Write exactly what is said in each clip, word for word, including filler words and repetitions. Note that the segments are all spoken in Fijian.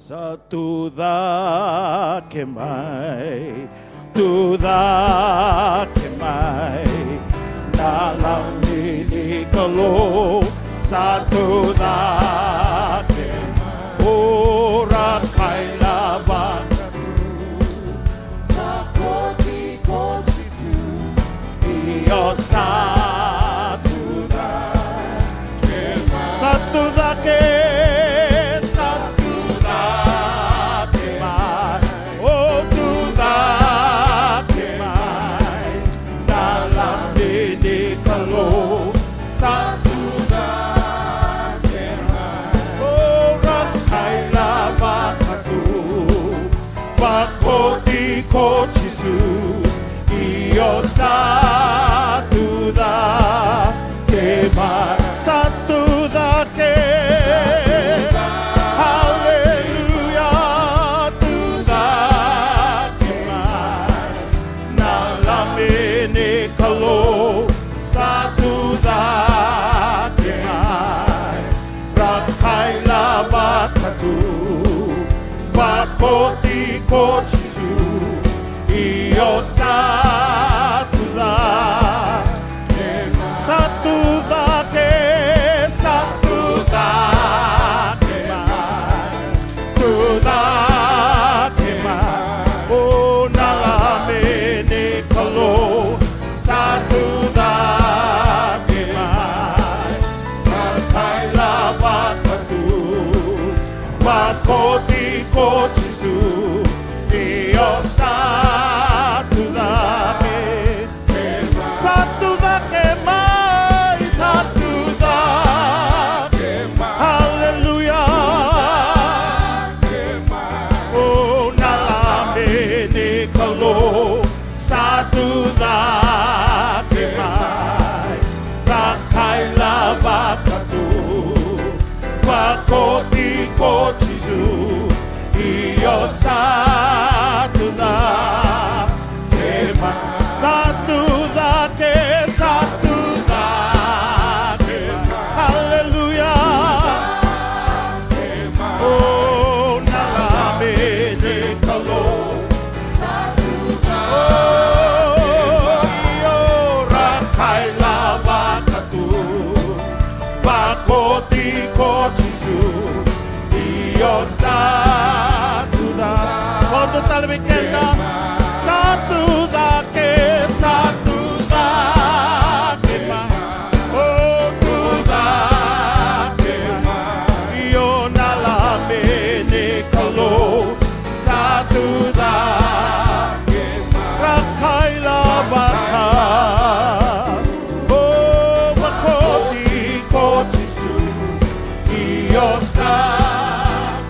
Sa tu cake mai, tu cake mai, na Lami ni Kalou. Sa tu cake mai, o ra kai lava. Io, sa tu cake mai. Sa tu cake, sa tu cake mai. O tu cake mai. Na Lami ni Kalou. Sa tu cake mai. O ra kai lava ka tu. Vakoti ko Jisu, io sa tu cake mai. Sa tu cake. Haleluya, tu cake mai. Na Lami ni Kalou, sa tu cake mai. Ra kai lava ka tu. Vakoti ko Jisu, io sa tu cake mai. Sa tu cake, sa tu cake mai. Tu cake mai. O na Lami ni Kalou, sa tu cake mai. Ra kai lava ka tu. Vakoti ko Jisu, io sa tu cake. Sa tu cake mai, sa tu cake mai. Haleluya. O na Lami ni Kalou, sa tu cake mai. Ra kai lava ka tu. Vakoti ko Jisu, io sa tu cake mai. Sa tu cake, sa tu cake mai. Haleluya. O na Lami ni Kalou. O, io ra kai lava ka tu. Vakoti ko Jisu, io sa tu cake. Vodo tale vei keda. Sa tu cake, sa tu cake mai. O tu cake mai. Io na Lami ni Kalou. Sa tu cake mai. Ra kai lava ka. O vakoti ko Jisu. Io sa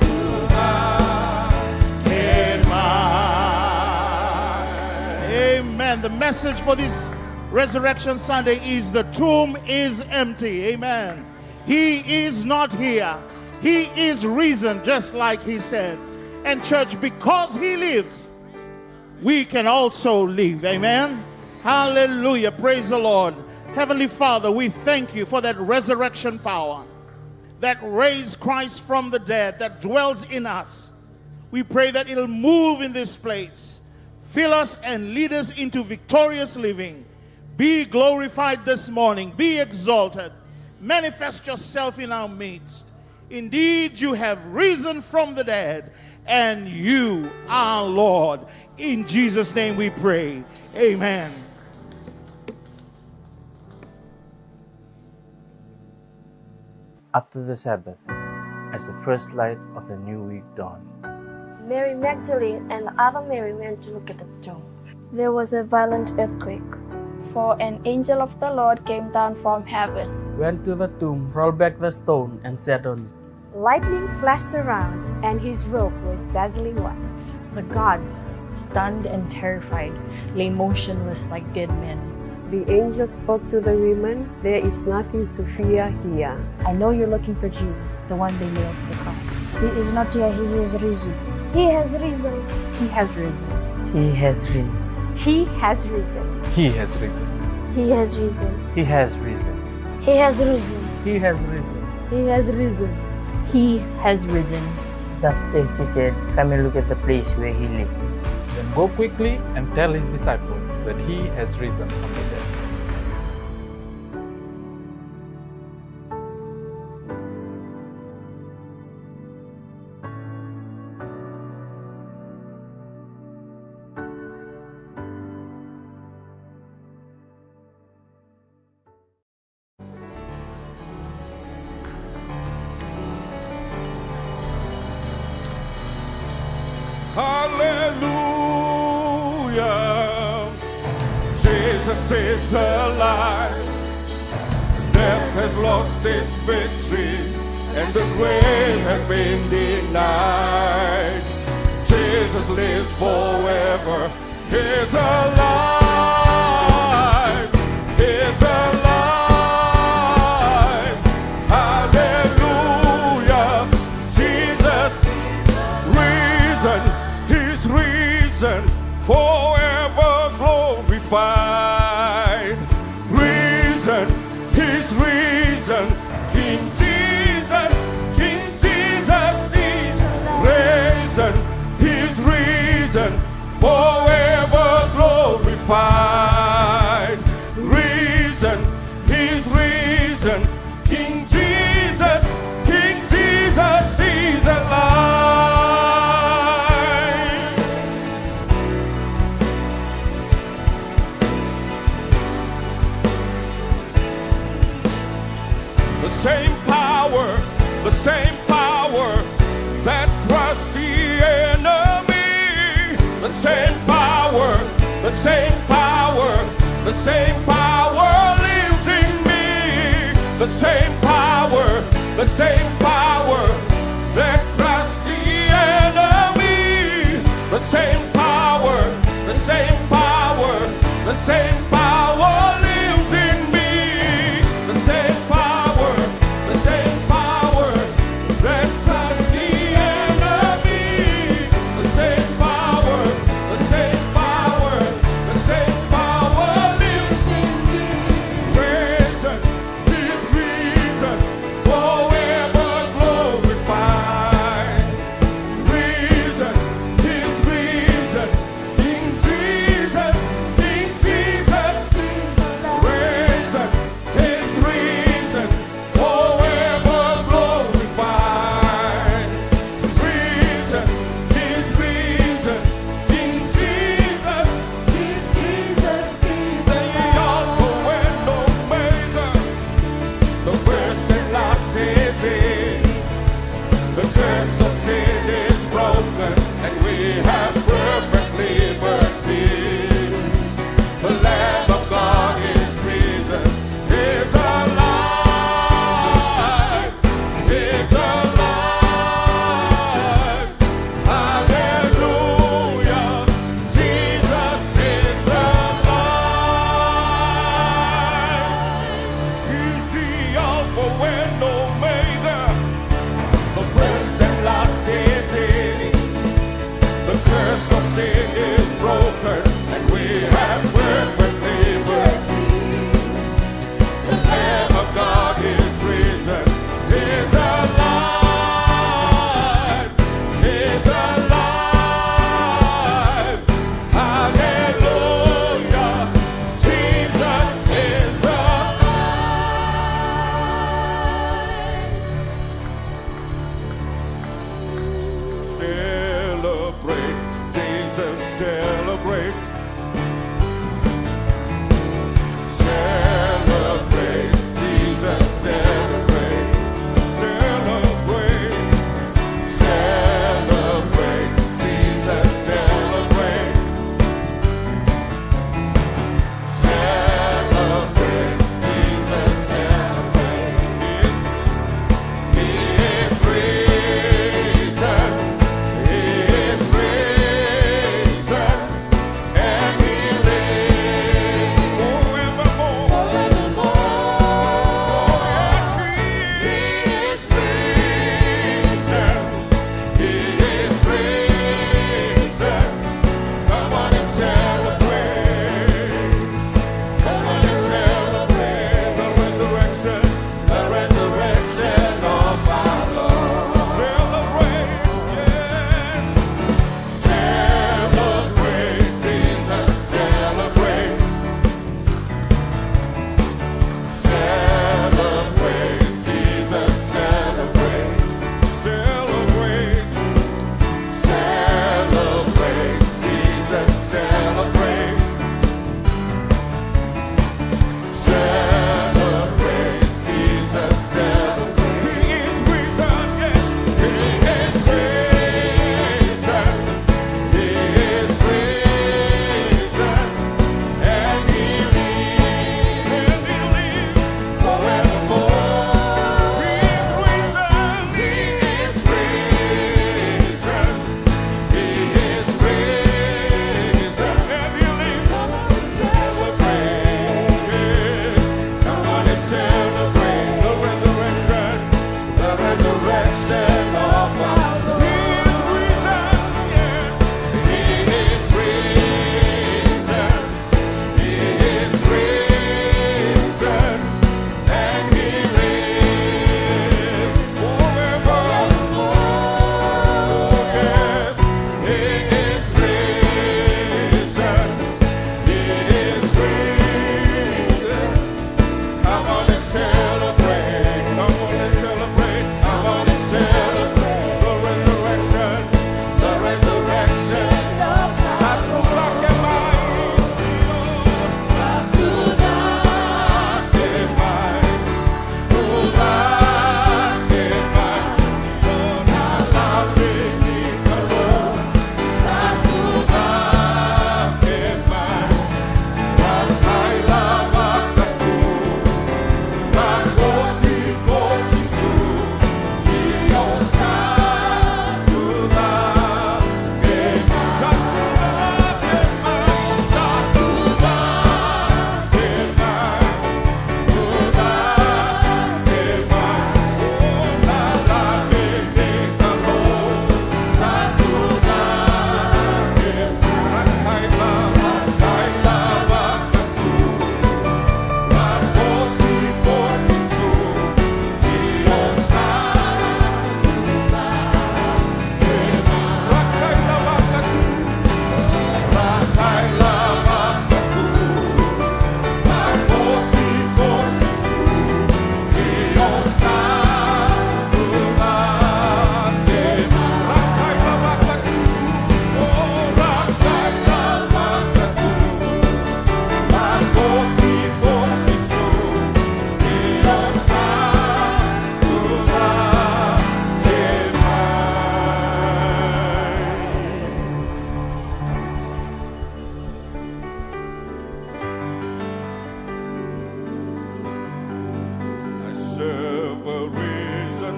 tu cake mai. Amen. The message for this Resurrection Sunday is the tomb is empty. Amen. He is not here. He is risen, just like he said. And church, because he lives, we can also live. Amen. Hallelujah. Praise the Lord. Heavenly Father, we thank you for that resurrection power that raised Christ from the dead, that dwells in us. We pray that it'll move in this place. Fill us and lead us into victorious living. Be glorified this morning. Be exalted. Manifest yourself in our midst. Indeed, you have risen from the dead, and you are Lord. In Jesus' name we pray. Amen. After the Sabbath, as the first light of the new week dawned. Mary Magdalene and the other Mary went to look at the tomb. There was a violent earthquake. For an angel of the Lord came down from heaven. Went to the tomb, rolled back the stone, and sat on it. Lightning flashed around, and his robe was dazzling white. The guards, stunned and terrified, lay motionless like dead men. The angel spoke to the women, "There is nothing to fear here." I know you're looking for Jesus, the one they nailed to the cross. He is not here, he is risen. He has risen. He has risen. He has risen. He has risen. He has risen. He has risen. He has risen. He has risen. He has risen. He has risen. He has risen. Just as he said, "Come and look at the place where he lay." Then go quickly and tell his disciples that he has risen from the dead. Hallelujah. Jesus is alive. Death has lost its victory, and the grave has been denied. Jesus lives forever. He's alive. He's alive. Hallelujah. Jesus risen. He's risen. Forever glorified. Risen. He's risen. King Jesus. King Jesus is risen. He's risen. Forever glorified. Risen, he's risen. King Jesus, King Jesus is alive. The same power, the same power that crushed the enemy. The same power, the same power, the same power lives in me. The same power, the same power that crushed the enemy. The same power, the same power, the same power lives in me. The same power, the same power that crushed the enemy. The same power, the same power, the same power lives in me.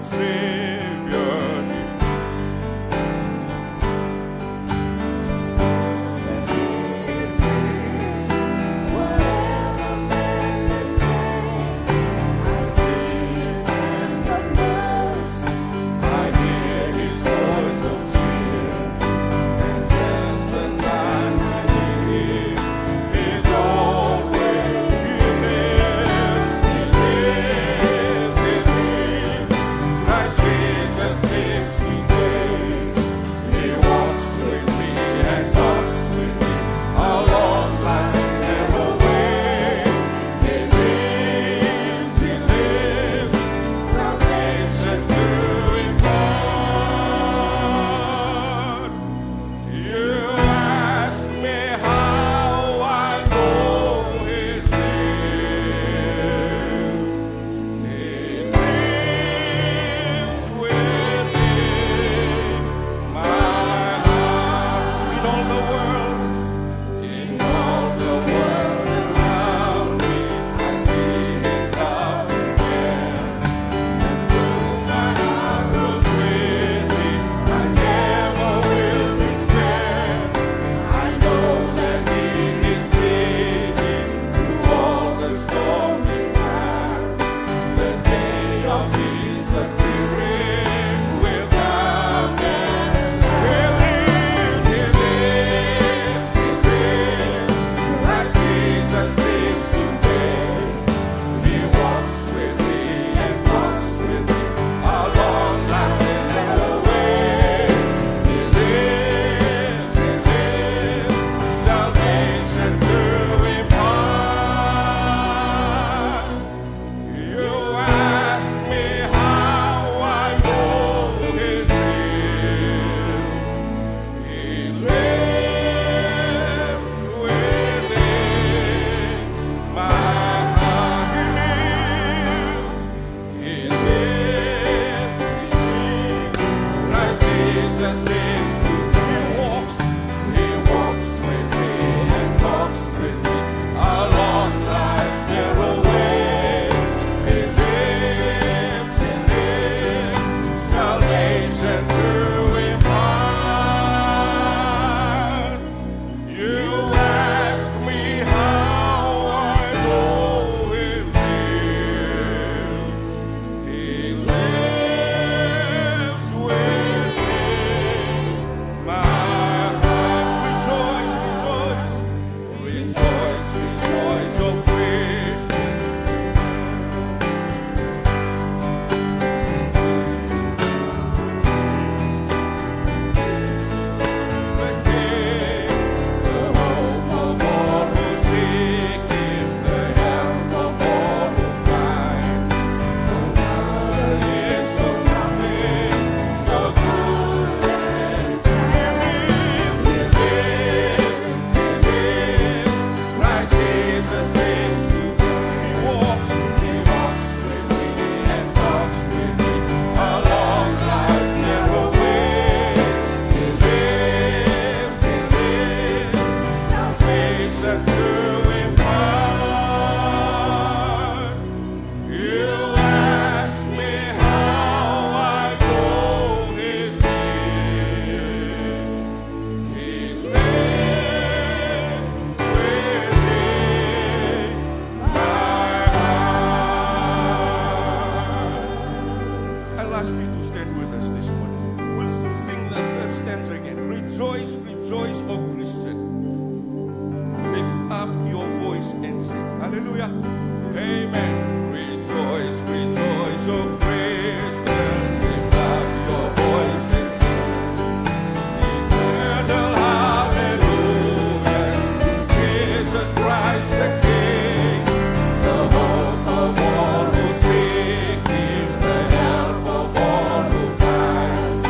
Savior. I hear his voice of cheer, and just the time I need him, he's always, he lives, he lives, he lives. Christ Jesus lives today. He walks with me and talks with me along life's narrow way. He lives, he lives, salvation to impart. You ask me how I know he lives. He lives within my heart. In all the world, in all the world around me, I see his love and care. And though my heart grows weary, I never will despair. I know that he is leading through all the stormy paths. The day of his appearing will come and he lives, he lives, he lives. Christ Jesus lives today. He walks with me and talks with me along life's narrow way. He lives, he lives, salvation to impart. You ask me how I know he lives. He lives within my heart. He lives. He lives. Christ Jesus lives. He walks. He walks with me and talks with me along life's narrow way. He lives, he lives, salvation to impart. You ask me how I know he lives. He lives within my heart. Rejoice, rejoice, rejoice, rejoice, oh Christian. The King, the hope of all who seek him, the help of all who find. You ask me how I know he lives. He lives within my heart. I'll ask you to stand with us this morning. We'll sing the third stanza again. Rejoice, rejoice, O Christian. Lift up your voice and sing. Hallelujah. Amen. Rejoice, rejoice, O Christian. Lift up your voice and sing. Eternal hallelujahs to Jesus Christ the King, the hope of all who seek him, the help of all who find.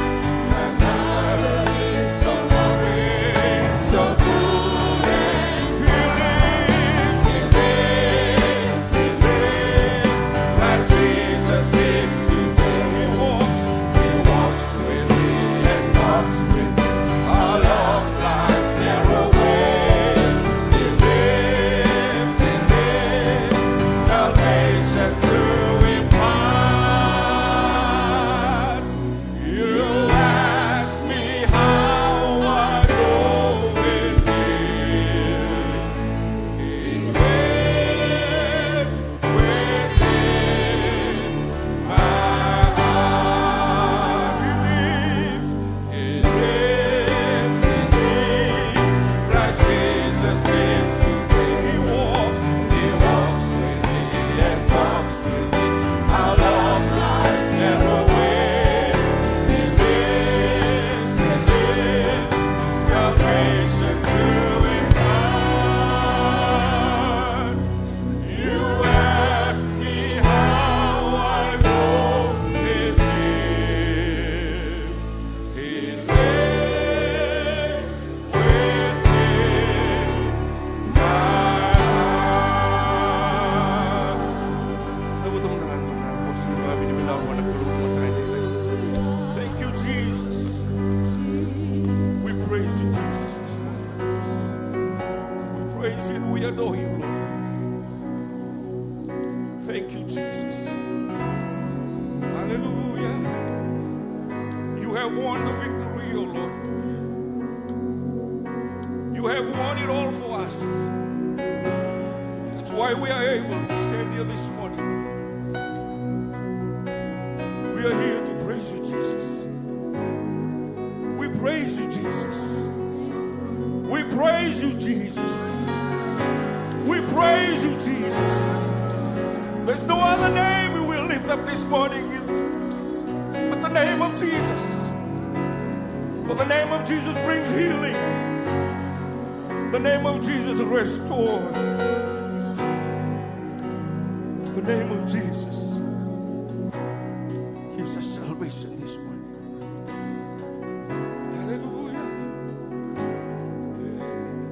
Thank you, Jesus. Hallelujah. You have won the victory, O Lord. You have won it all for us. That's why we are able to stand here this morning. We are here to praise you, Jesus. We praise you, Jesus. We praise you, Jesus. We praise you, Jesus. There's no other name we will lift up this morning but the name of Jesus. For the name of Jesus brings healing. The name of Jesus restores. The name of Jesus gives us salvation this morning. Hallelujah.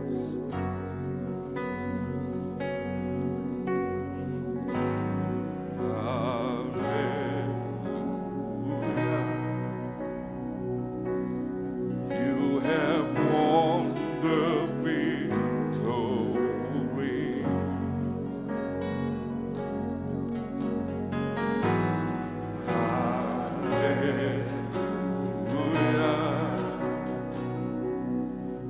Yes. Hallelujah. You have won the victory. Hallelujah.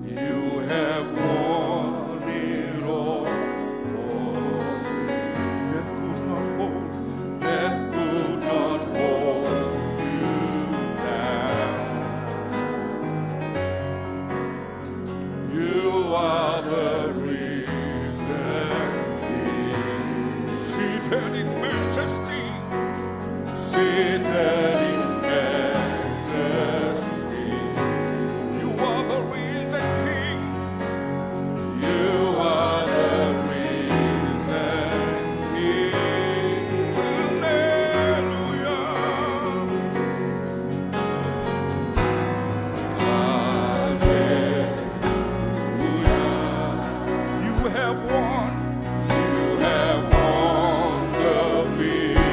You have won it all for me. Death could not hold, death could not hold you down. You are the risen King, seated in majesty, seated in majesty. You are the risen King. You are the risen King. Hallelujah. Hallelujah. You have won. You have won the victory.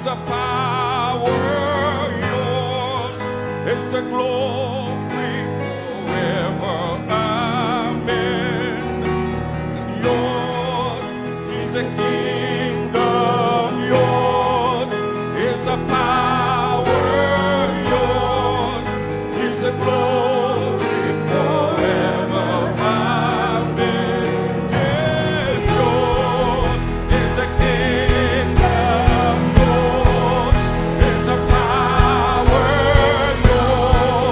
the power, yours is the glory forever. Amen. Yours is the kingdom, yours is the power, yours is the glory forever. Amen. Yes, yours is the kingdom, yours is the power, yours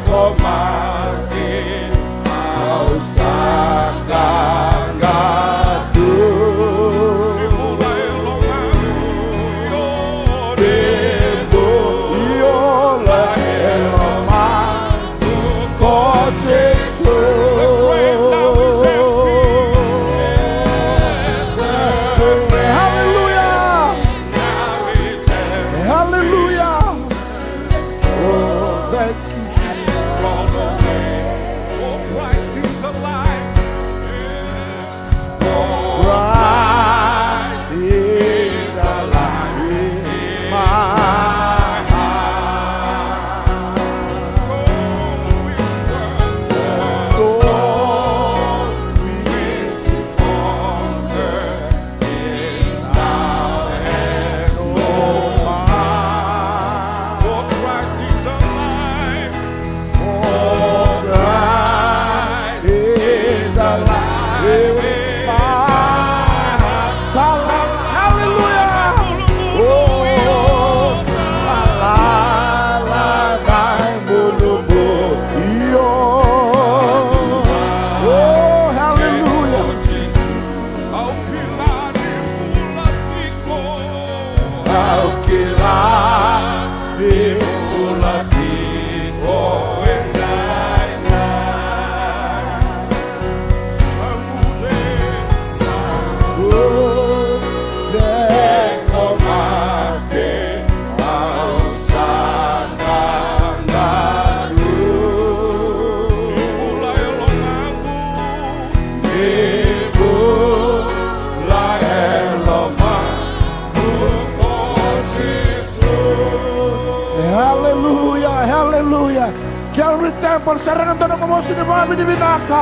Ko mate au sa qaqa tu. Io, la e lomaqu ko Jisu. Hallelujah. Hallelujah. Oh, thank you, Jesus. Christ is alive. Christ is alive in my heart. The soul which is conquered is now and forever. For Christ is alive. For Christ is alive in my heart. Hallelujah. Oh, la, la, la, la, bulu, bulu. Io. Oh, hallelujah. Au kila ni bula tiko. Au kila ni bula tiko e daidai. Sa muria, sa muria ko mate, au sa qaqa tu. Ni bula e lomaqu. Ni bula e lomaqu ko Jisu. Hallelujah, hallelujah. Calvary Temple, sega ni dua na nomu vosa ni vakavinavinaka.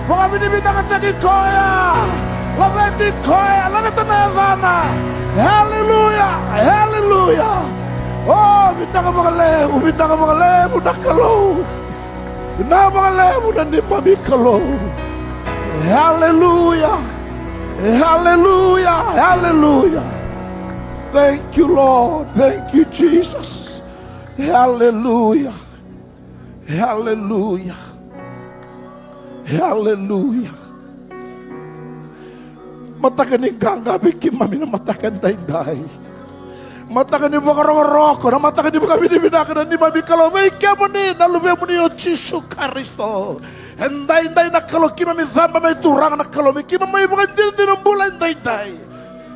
Vakavinavinakataki koya. Laveti koya, laveta na yacana. Hallelujah, hallelujah. Oh, vinaka vakalevu, vinaka vakalevu na Kalou. Vinaka vakalevu na neimami Kalou. Hallelujah. Hallelujah. Hallelujah. Thank you, Lord. Thank you, Jesus. Hallelujah. Hallelujah. Hallelujah. Mataka ni qaqa vei keimami na mataka daidai. Mataka ni vakarokoroko, na mataka ni vakavinavinaka na neimami Kalou vei kemuni na Luvemuni o Jisu Karisito. E daidai na Kalou keimami caba mai, Turaga na Kalou, me keimami mai vakadinadina bula e daidai.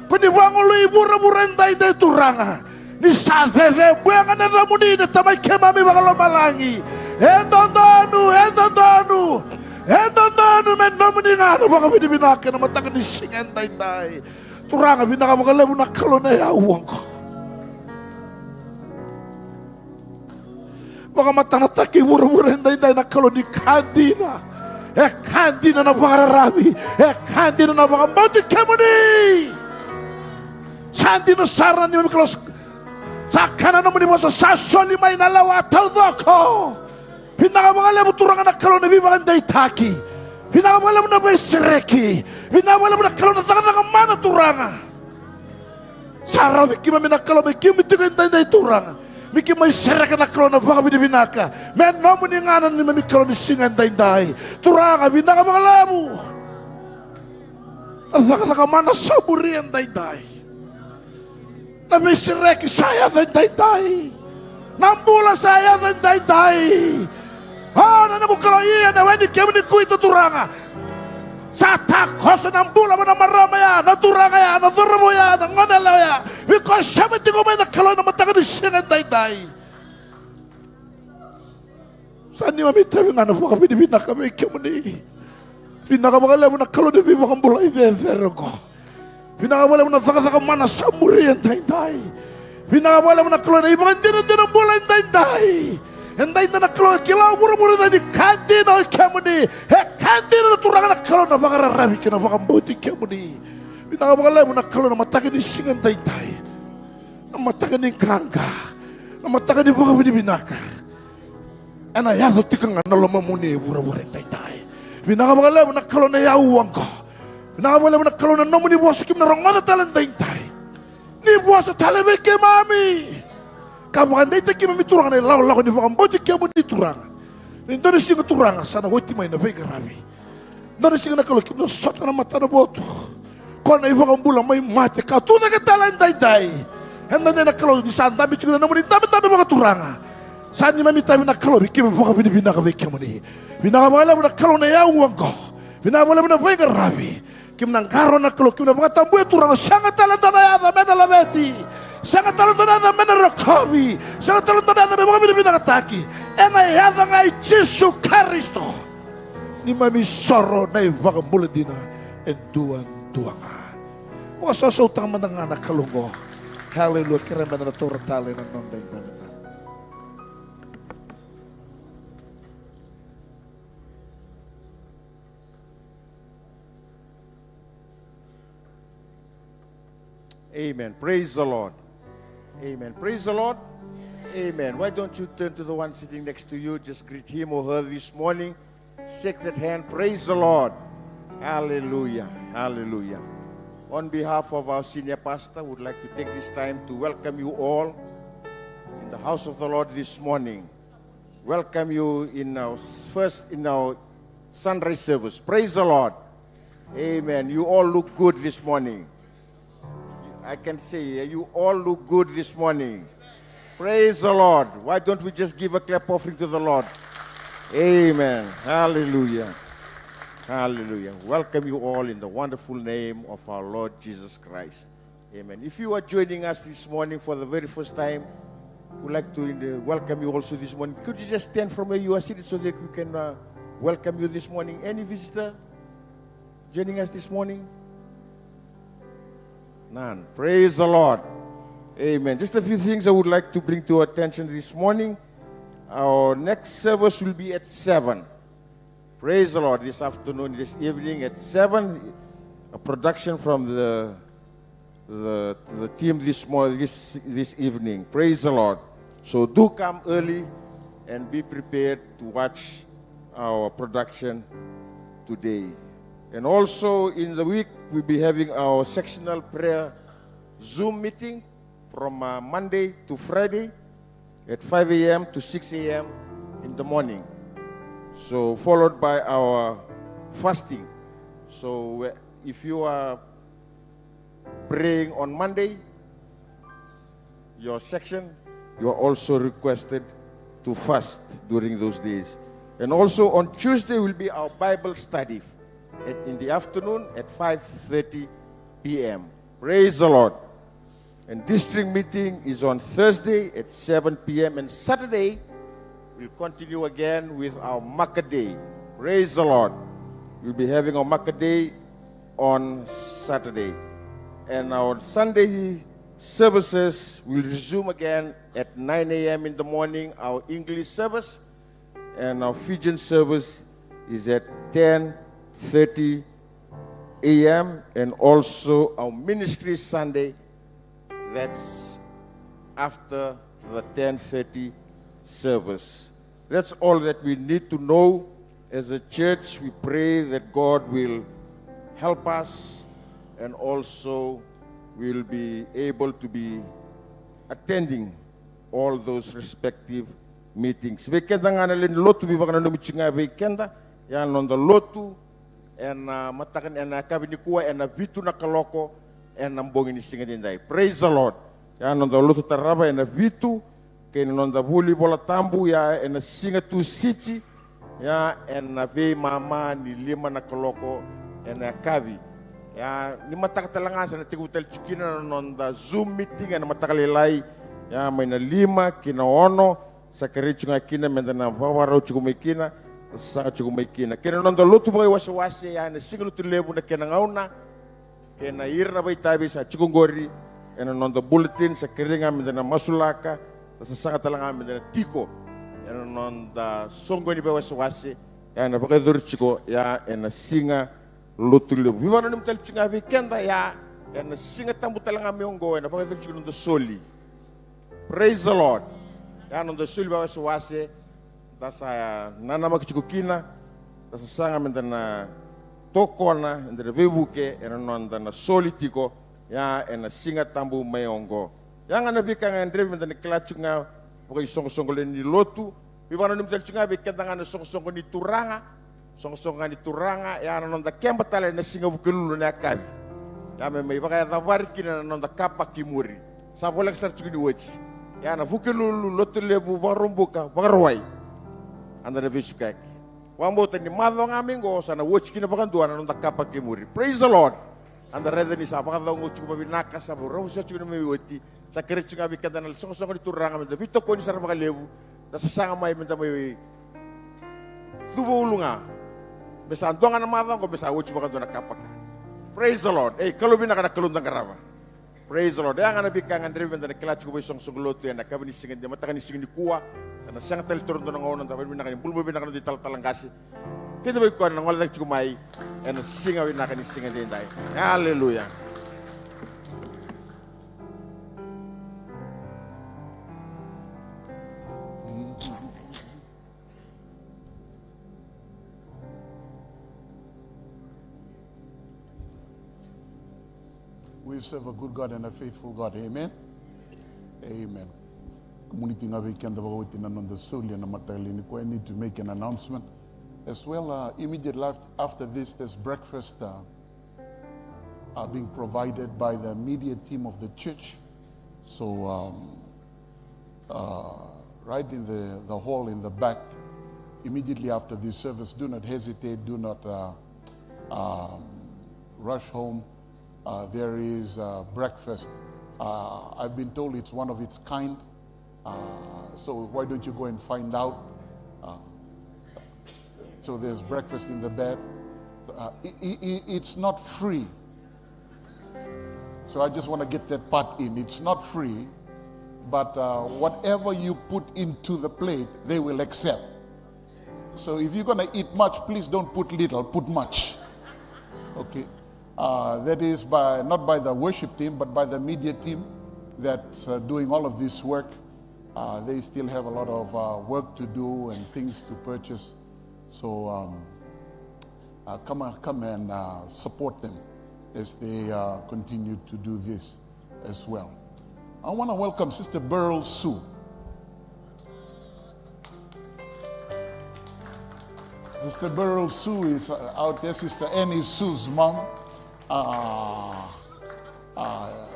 Ko ni vagolei vuravura e daidai, Turaga. Ni sa cecebuya ga na yacamuni na Tamai keimami vakalomalagi. E dodonu, e dodonu, e dodonu me nomuni ga na vakavinavinaka ena mataka ni siga e daidai. Turaga, vinaka vakalevu na Kalou na yau oqo. Vakamatanataki vuravura e daidai na Kalou ni ka dina. E ka dina na vakararavi. E ka dina na vakabauti kemuni. Sa dina sara na neimami Kalou. Sa kaya na nomuni vosa, sa soli mai na lewa taucoko. Vinaka vakalevu Turaga na Kalou na veivakadeitaki. Vinaka vakalevu na veisereki. Vinaka vakalevu na Kalou na cakacaka mana Turaga. Sa rawa vei keimami na Kalou me keimami tiko e daidai Turaga. Me keimami sereka na Kalou na vakavinavinaka. Me nomuni ga na neimami Kalou ni siga e daidai. Turaga vinaka vakalevu. Na cakacaka mana sa muri e daidai. Na veisereki sa yaco e daidai. Na bula sa yaco e daidai. O na noqu Kalou, ia na we ni kemuni Kuita Turaga. Sa takoso na bula vua na marama ya, na turaga ya, na cauravou ya, na goneyalewa ya. Vei koya sema tiko mai na Kalou ena mataka ni siga e daidai. Sa neimami itavi ga na vakavinavinaka vei kemuni. Vinaka vakalevu na Kalou ni veivakabulai cecere oqo. Vinaka vakalevu na cakacaka mana sa muri e daidai. Vinaka vakalevu na Kalou na ivakadinadina bula e daidai. E daidai na Kalou e kila o vuravura ni ka dina o kemuni. E ka dina na Turaga na Kalou na vakararavi kei na vakabauti kemuni. Vinaka vakalevu na Kalou na mataka ni siga e daidai. Na mataka ni qaqa, na mataka ni vakavinavinaka. Ena yaco tiko ga na lomamuni e vuravura e daidai. Vinaka vakalevu na Kalou na yau oqo. Vinaka vakalevu na Kalou na nomuni vosa keimami na rogoca tale e daidai. Ni vosa tale vei keimami. Ka vakadeitaki keimami Turaga na ilakolako ni vakabauti kemuni Turaga. Ni dua na siga Turaga sa na oti mai na veiqaravi. Dua na siga na Kalou keimami na sota na matana votu. Ko na iVakabula mai mate ka tucake tale edaidai. Eda dei na Kalou ni sa dabe tiko na nomuni dabedabe vakaturaga. Sa neimami itavi na Kalou vei keimami vakavinavinaka vei kemuni. Vinaka vakalevu na Kalou na iyau oqo. Vinaka vakalevu na veiqaravi. Keimami na qarauna na Kalou, keimami na vakatabuya Turaga, sega tale dua na yaca me na laveti. Sega tale dua na yaca me na rokovi. Sega tale dua na yaca me vakavinavinakataki. Ena yaca ga i Jisu Karisito. Neimami isoro na iVakabula dina e duadua ga. Vakasausautaka mada ga na Kalou oqo. Haleluya. Kerea meda na taura tale na noda idabedabe. Amen. Praise the Lord. Amen. Praise the Lord. Amen. Why don't you turn to the one sitting next to you? Just greet him or her this morning. Shake that hand. Praise the Lord. Hallelujah. Hallelujah. On behalf of our senior pastor, would like to take this time to welcome you all in the house of the Lord this morning. Welcome you in our s-, first in our sunrise service. Praise the Lord. Amen. You all look good this morning. I can say, uh, you all look good this morning. Praise the Lord. Why don't we just give a clap offering to the Lord? Amen. Hallelujah. Hallelujah. Welcome you all in the wonderful name of our Lord Jesus Christ. Amen. If you are joining us this morning for the very first time, we'd like to, uh, welcome you also this morning. Could you just stand from where you are seated so that we can, uh, welcome you this morning? Any visitor joining us this morning? None. Praise the Lord. Amen. Just a few things I would like to bring to your attention this morning. Our next service will be at seven. Praise the Lord. This afternoon, this evening at seven, a production from the, the, the team this morning, this, this evening. Praise the Lord. So do come early and be prepared to watch our production today. And also in the week, we'll be having our sectional prayer Zoom meeting from, uh, Monday to Friday at five a m to six a m in the morning. So, followed by our fasting. So, uh, if you are praying on Monday, your section, you are also requested to fast during those days. And also on Tuesday will be our Bible study at, in the afternoon at five thirty p m. Praise the Lord. And district meeting is on Thursday at seven p m, and Saturday we'll continue again with our Maka Day. Praise the Lord. We'll be having our Maka Day on Saturday. And our Sunday services will resume again at nine a m in the morning, our English service, and our Fijian service is at ten thirty a m, and also our ministry Sunday, that's after the ten thirty service. That's all that we need to know. As a church, we pray that God will help us, and also we'll be able to be attending all those respective meetings. Vei keda ga na lewe ni lotu, veivakananumi tiko ga vei keda, ia na noda lotu ena mataka, ena yakavi nikua ena vitu na kaloko ena bogi ni siga edaidai. Praise the Lord. Ia na noda lotu tarava ena vitu, kei na noda vuli Vola Tabu ia ena siga Tusiti, ia ena veimama ni lima na kaloko ena yakavi. Ia ni mataka tale ga sa na tekivu tale tiko kina na noda Zoom meeting ena mataka lailai, ia mai na lima ki na ono, sa kerei tiko ga kina meda na vakavakarau tiko mai kina, sasaga tiko mai kina. Kei na noda lotu vakaiwasewase, ia ena Siga Lotulevu na kena gauna, kei na ira na vakaitavi sa tiko oqori ena noda bulletin, sa kerei ga meda na masulaka, da sasaga tale ga meda na tiko ena noda soqoni vakaiwasewase, ia ena vakayacori tiko ia ena Siga Lotulevu. Veivakananumi tale tiko ga vei keda, ia ena Siga Tabu tale ga mai oqo ena vakayacori tiko na noda soli. Praise the Lord. Ia na noda soli vakaiwasewase, da sa nanamaki tiko kina, da sasaga meda na tokona, meda na veivuke ena noda na soli tiko, ia ena Siga Tabu mai oqo. Ya ga na veika ga e gadrevi meda na kila tiko ga vakaisoqosoqo lewe ni lotu. Veivakananumi tale tiko ga vei keda ga na soqosoqo ni turaga. Soqosoqo ga ni turaga, ya na noda keba tale na siga Vukelulu na yakavi. Ya me mai vakayacavari kina na noda kapa ki muri. Sa voleka sara tiko ni oti. Ya na Vukelulu, Lotulevu, Vakaraubuka, Vakarauwai. Eda na veisukayaki. Vakabauta ni macawa ga mai qo sa na oti kina vakadua na noda kapa ki muri. Praise the Lord. Eda raica ni sa vakacauqau tiko vavinaka, sa vakaravusa tiko na mai oti. Sa kerei tiko ga vei keda na soqosoqo ni turaga meda veitokoni sara vakalevu. Da sasaga mai meda mai cuva ulu ga. Me sa dua ga na macawa qo me sa oti vakadua na kapa ka. Praise the Lord. Ei, Kalou vinaka na Kalou da qarava. Praise the Lord. Ya ga na veika ga e gadrevi meda na kila tiko vakaisoqosoqo lotu ena yakavi ni siga, mataka ni siga nikua. Ena sega tale ni taura dua na gauna, da vakavinavinaka ni bula mai vinaka na noda italatala qase. Keda vei koya na gole cake tiko mai ena siga vinaka ni siga edaidai. Aleluya. We serve a good God and a faithful God. Amen. Amen. Community, ga vei keda vakaoti na noda soli ena mataka lailai nikua, I need to make an announcement. As well, uh, immediately af- after this, there's breakfast, uh, uh, being provided by the media team of the church. So, um, uh, right in the, the hall in the back, immediately after this service, do not hesitate, do not, uh, um, rush home. Uh, there is, uh, breakfast. Uh, I've been told it's one of its kind. Uh, so why don't you go and find out? Uh, so there's breakfast in the bed. Uh, i- i- i- it's not free. So I just want to get that part in. It's not free, but, uh, whatever you put into the plate, they will accept. So if you're going to eat much, please don't put little, put much. Okay? Uh, that is by, not by the worship team, but by the media team that's, uh, doing all of this work. Uh, they still have a lot of, uh, work to do and things to purchase. So, um, uh, come, uh, come and, uh, support them as they, uh, continue to do this as well. I want to welcome Sister Beryl Sue. Sister Beryl Sue is, uh, out there. Sister Annie Sue's mom. Uh, uh,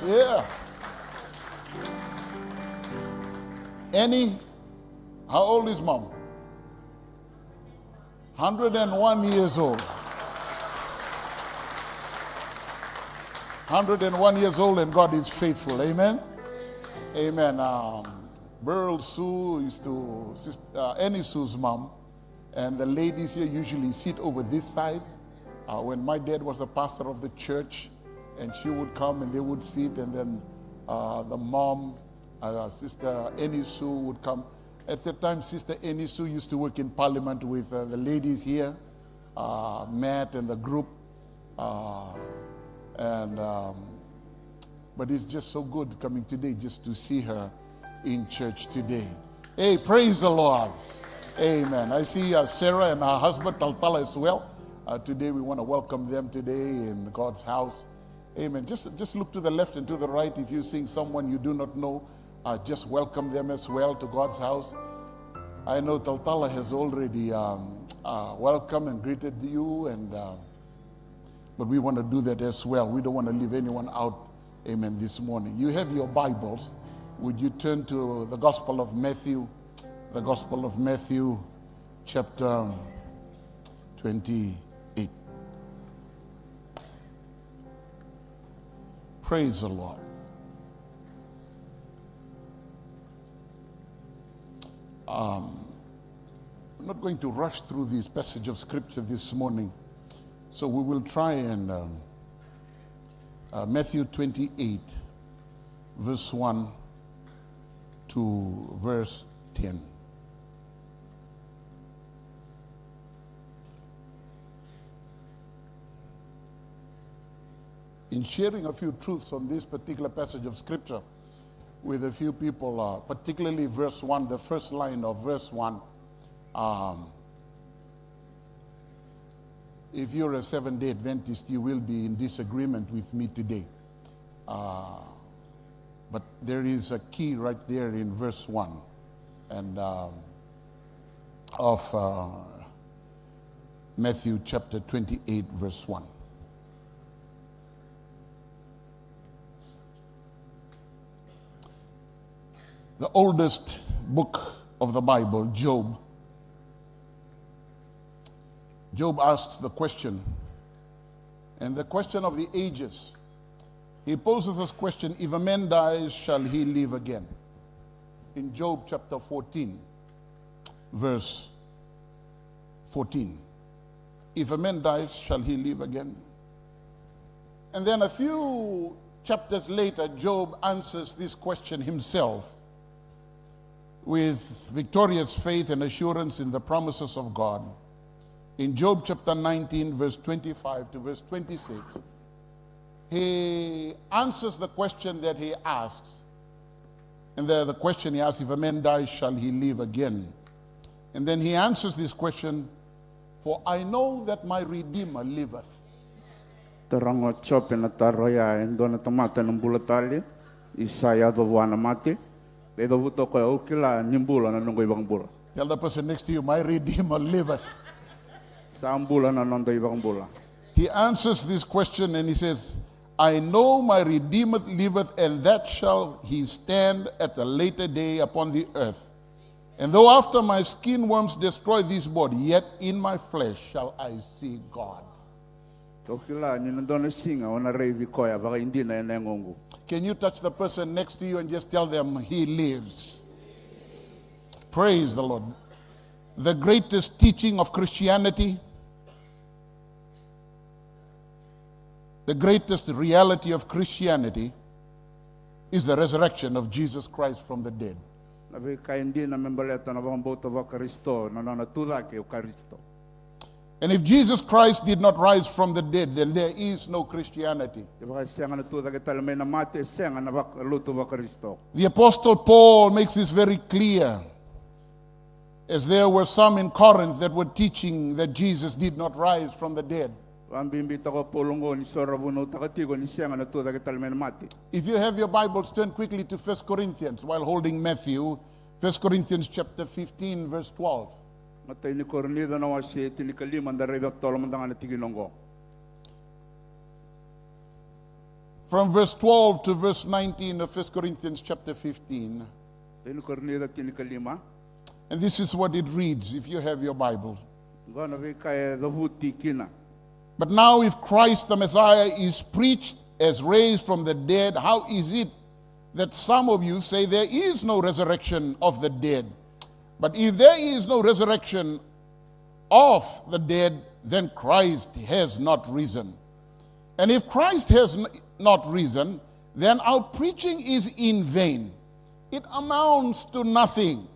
yeah. Annie, how old is mom? Hundred and one years old. Hundred and one years old, and God is faithful. Amen. Amen. Um, Beryl Sue used to, Sis- uh, Annie Sue's mom, and the ladies here usually sit over this side. Uh, when my dad was a pastor of the church, and she would come and they would sit, and then, uh, the mom, uh, Sister Annie Sue would come. At that time, Sister Annie Sue used to work in parliament with, uh, the ladies here, uh, Matt and the group. Uh, and, um, but it's just so good coming today just to see her in church today. Hey, praise the Lord. Amen. I see, uh, Sarah and her husband, Taltala, as well. Uh, today we want to welcome them today in God's house. Amen. Just, just look to the left and to the right. If you're seeing someone you do not know, uh, just welcome them as well to God's house. I know Taltala has already, um, uh, welcomed and greeted you, and, uh, but we want to do that as well. We don't want to leave anyone out. Amen. This morning, you have your Bibles. Would you turn to the Gospel of Matthew? The Gospel of Matthew, chapter twenty-eight. Praise the Lord. Um, I'm not going to rush through this passage of scripture this morning, so we will try and, um, uh, Matthew twenty-eight, verse one to verse ten. In sharing a few truths on this particular passage of scripture with a few people, uh, particularly verse one, the first line of verse one, um, If you're a Seventh-day Adventist, you will be in disagreement with me today. Uh, but there is a key right there in verse one and, um, of, uh, Matthew chapter twenty-eight, verse one. The oldest book of the Bible, Job. Job asks the question, and the question of the ages. He poses this question, "If a man dies, shall he live again?" In Job chapter fourteen, verse fourteen. "If a man dies, shall he live again?" And then a few chapters later, Job answers this question himself with victorious faith and assurance in the promises of God. In Job chapter nineteen, verse twenty-five to verse twenty-six, he answers the question that he asks. And the, the question he asks, "If a man dies, shall he live again?" And then he answers this question, "For I know that my Redeemer liveth." Taroga o Jope na taro oya, e dua na tamata ena bula tale, ni sa yaco vua na mate. Qai cavuta o koya, "Au kila ni bula na noqu iVakabula." Tell the person next to you, "My Redeemer liveth." Sa bula na noda iVakabula. He answers this question and he says, "I know my Redeemer liveth, and that shall he stand at the later day upon the earth. And though after my skin worms destroy this body, yet in my flesh shall I see God." Au kila ni na dua na siga o na raici koya vakaidina ena yagoqu. Can you touch the person next to you and just tell them, "He lives"? Praise the Lord. The greatest teaching of Christianity, the greatest reality of Christianity is the resurrection of Jesus Christ from the dead. Na veika e dina me baleta na vakabauta vaKarisito, na nona tucake o Karisito. And if Jesus Christ did not rise from the dead, then there is no Christianity. Kevaka e sega na tucake tale mai na mate, e sega na vak-, lotu vaKarisito. The Apostle Paul makes this very clear, as there were some in Corinth that were teaching that Jesus did not rise from the dead. Vakabibitaka o Paula oqo ni so era vunautaka tiko ni sega na tucake tale mai na mate. If you have your Bibles, turn quickly to First Corinthians while holding Matthew, First Corinthians chapter fifteen, verse twelve. Matai ni Korinica na wase tinikalima, da raica totolo mada ga na tikina oqo. From verse twelve to verse nineteen of First Corinthians chapter fifteen. Matai ni Korinica tinikalima. And this is what it reads, if you have your Bible. Oqo na veika e cavuti kina. But now, if Christ the Messiah is preached as raised from the dead, how is it that some of you say there is no resurrection of the dead? But if there is no resurrection of the dead, then Christ has not risen. And if Christ has n-, not risen, then our preaching is in vain. It amounts to nothing.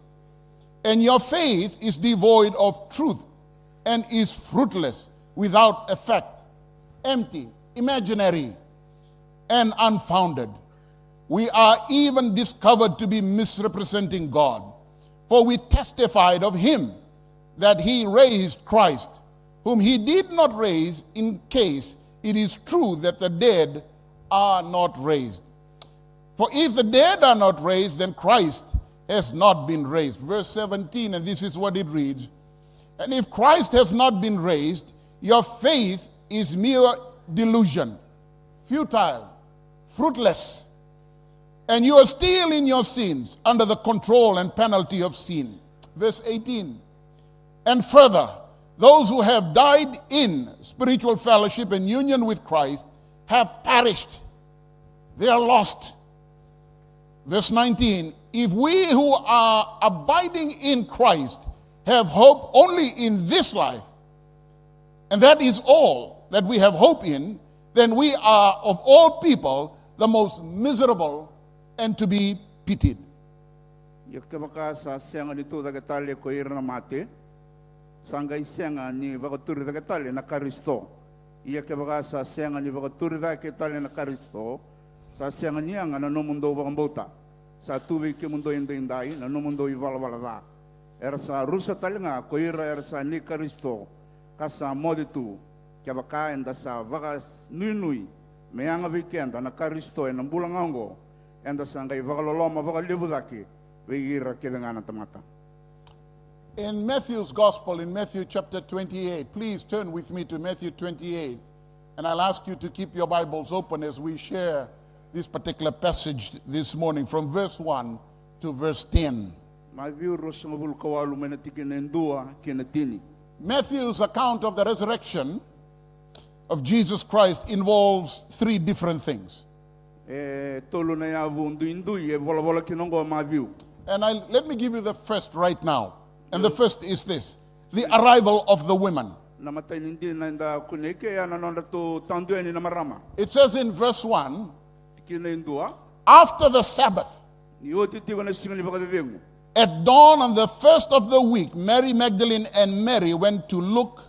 And your faith is devoid of truth and is fruitless, without effect, empty, imaginary, and unfounded. We are even discovered to be misrepresenting God. For we testified of him that he raised Christ, whom he did not raise, in case it is true that the dead are not raised. For if the dead are not raised, then Christ has not been raised. Verse seventeen, and this is what it reads, "And if Christ has not been raised, your faith is mere delusion, futile, fruitless, and you are still in your sins under the control and penalty of sin." Verse eighteen, "And further, those who have died in spiritual fellowship and union with Christ have perished." They are lost. Verse nineteen, "If we who are abiding in Christ have hope only in this life, and that is all that we have hope in, then we are of all people the most miserable and to be pitied." Ia kevaka sa sega ni tucake tale ko ira na mate, sa qai sega ni vakaturi cake tale na Karisito. Ia kevaka sa sega ni vakaturi cake tale na Karisito, sa sega ni yaga na nomudou vakabauta. Sa tu vei kemudou edaidai na nomudou ivalavala ca. Era sa rusa tale ga ko ira era sa nei Karisito, ka sa moce tu Kevaka eda sa vakanuinui me yaga vei keda na Karisito ena bula ga oqo, eda sa qai vakaloloma vakalevu cake vei ira kece ga na tamata. In Matthew's Gospel, in Matthew chapter twenty-eight, please turn with me to Matthew twenty-eight, and I'll ask you to keep your Bibles open as we share this particular passage this morning, from verse one to verse ten. Maciu ruasagavulu ka walu, mai na tikina e dua ki na tini. Matthew's account of the resurrection of Jesus Christ involves three different things. E tolu na yavu duidui e volavola kina oqo o Maciu. And I, let me give you the first right now. And the first is this, the arrival of the women. Na matai ni dina eda kunea eke ya na nodratou tadu yani na marama. It says in verse one, tikina e dua, after the Sabbath, ni oti tiko na siga ni vakacecegu. At dawn on the first of the week, Mary Magdalene and Mary went to look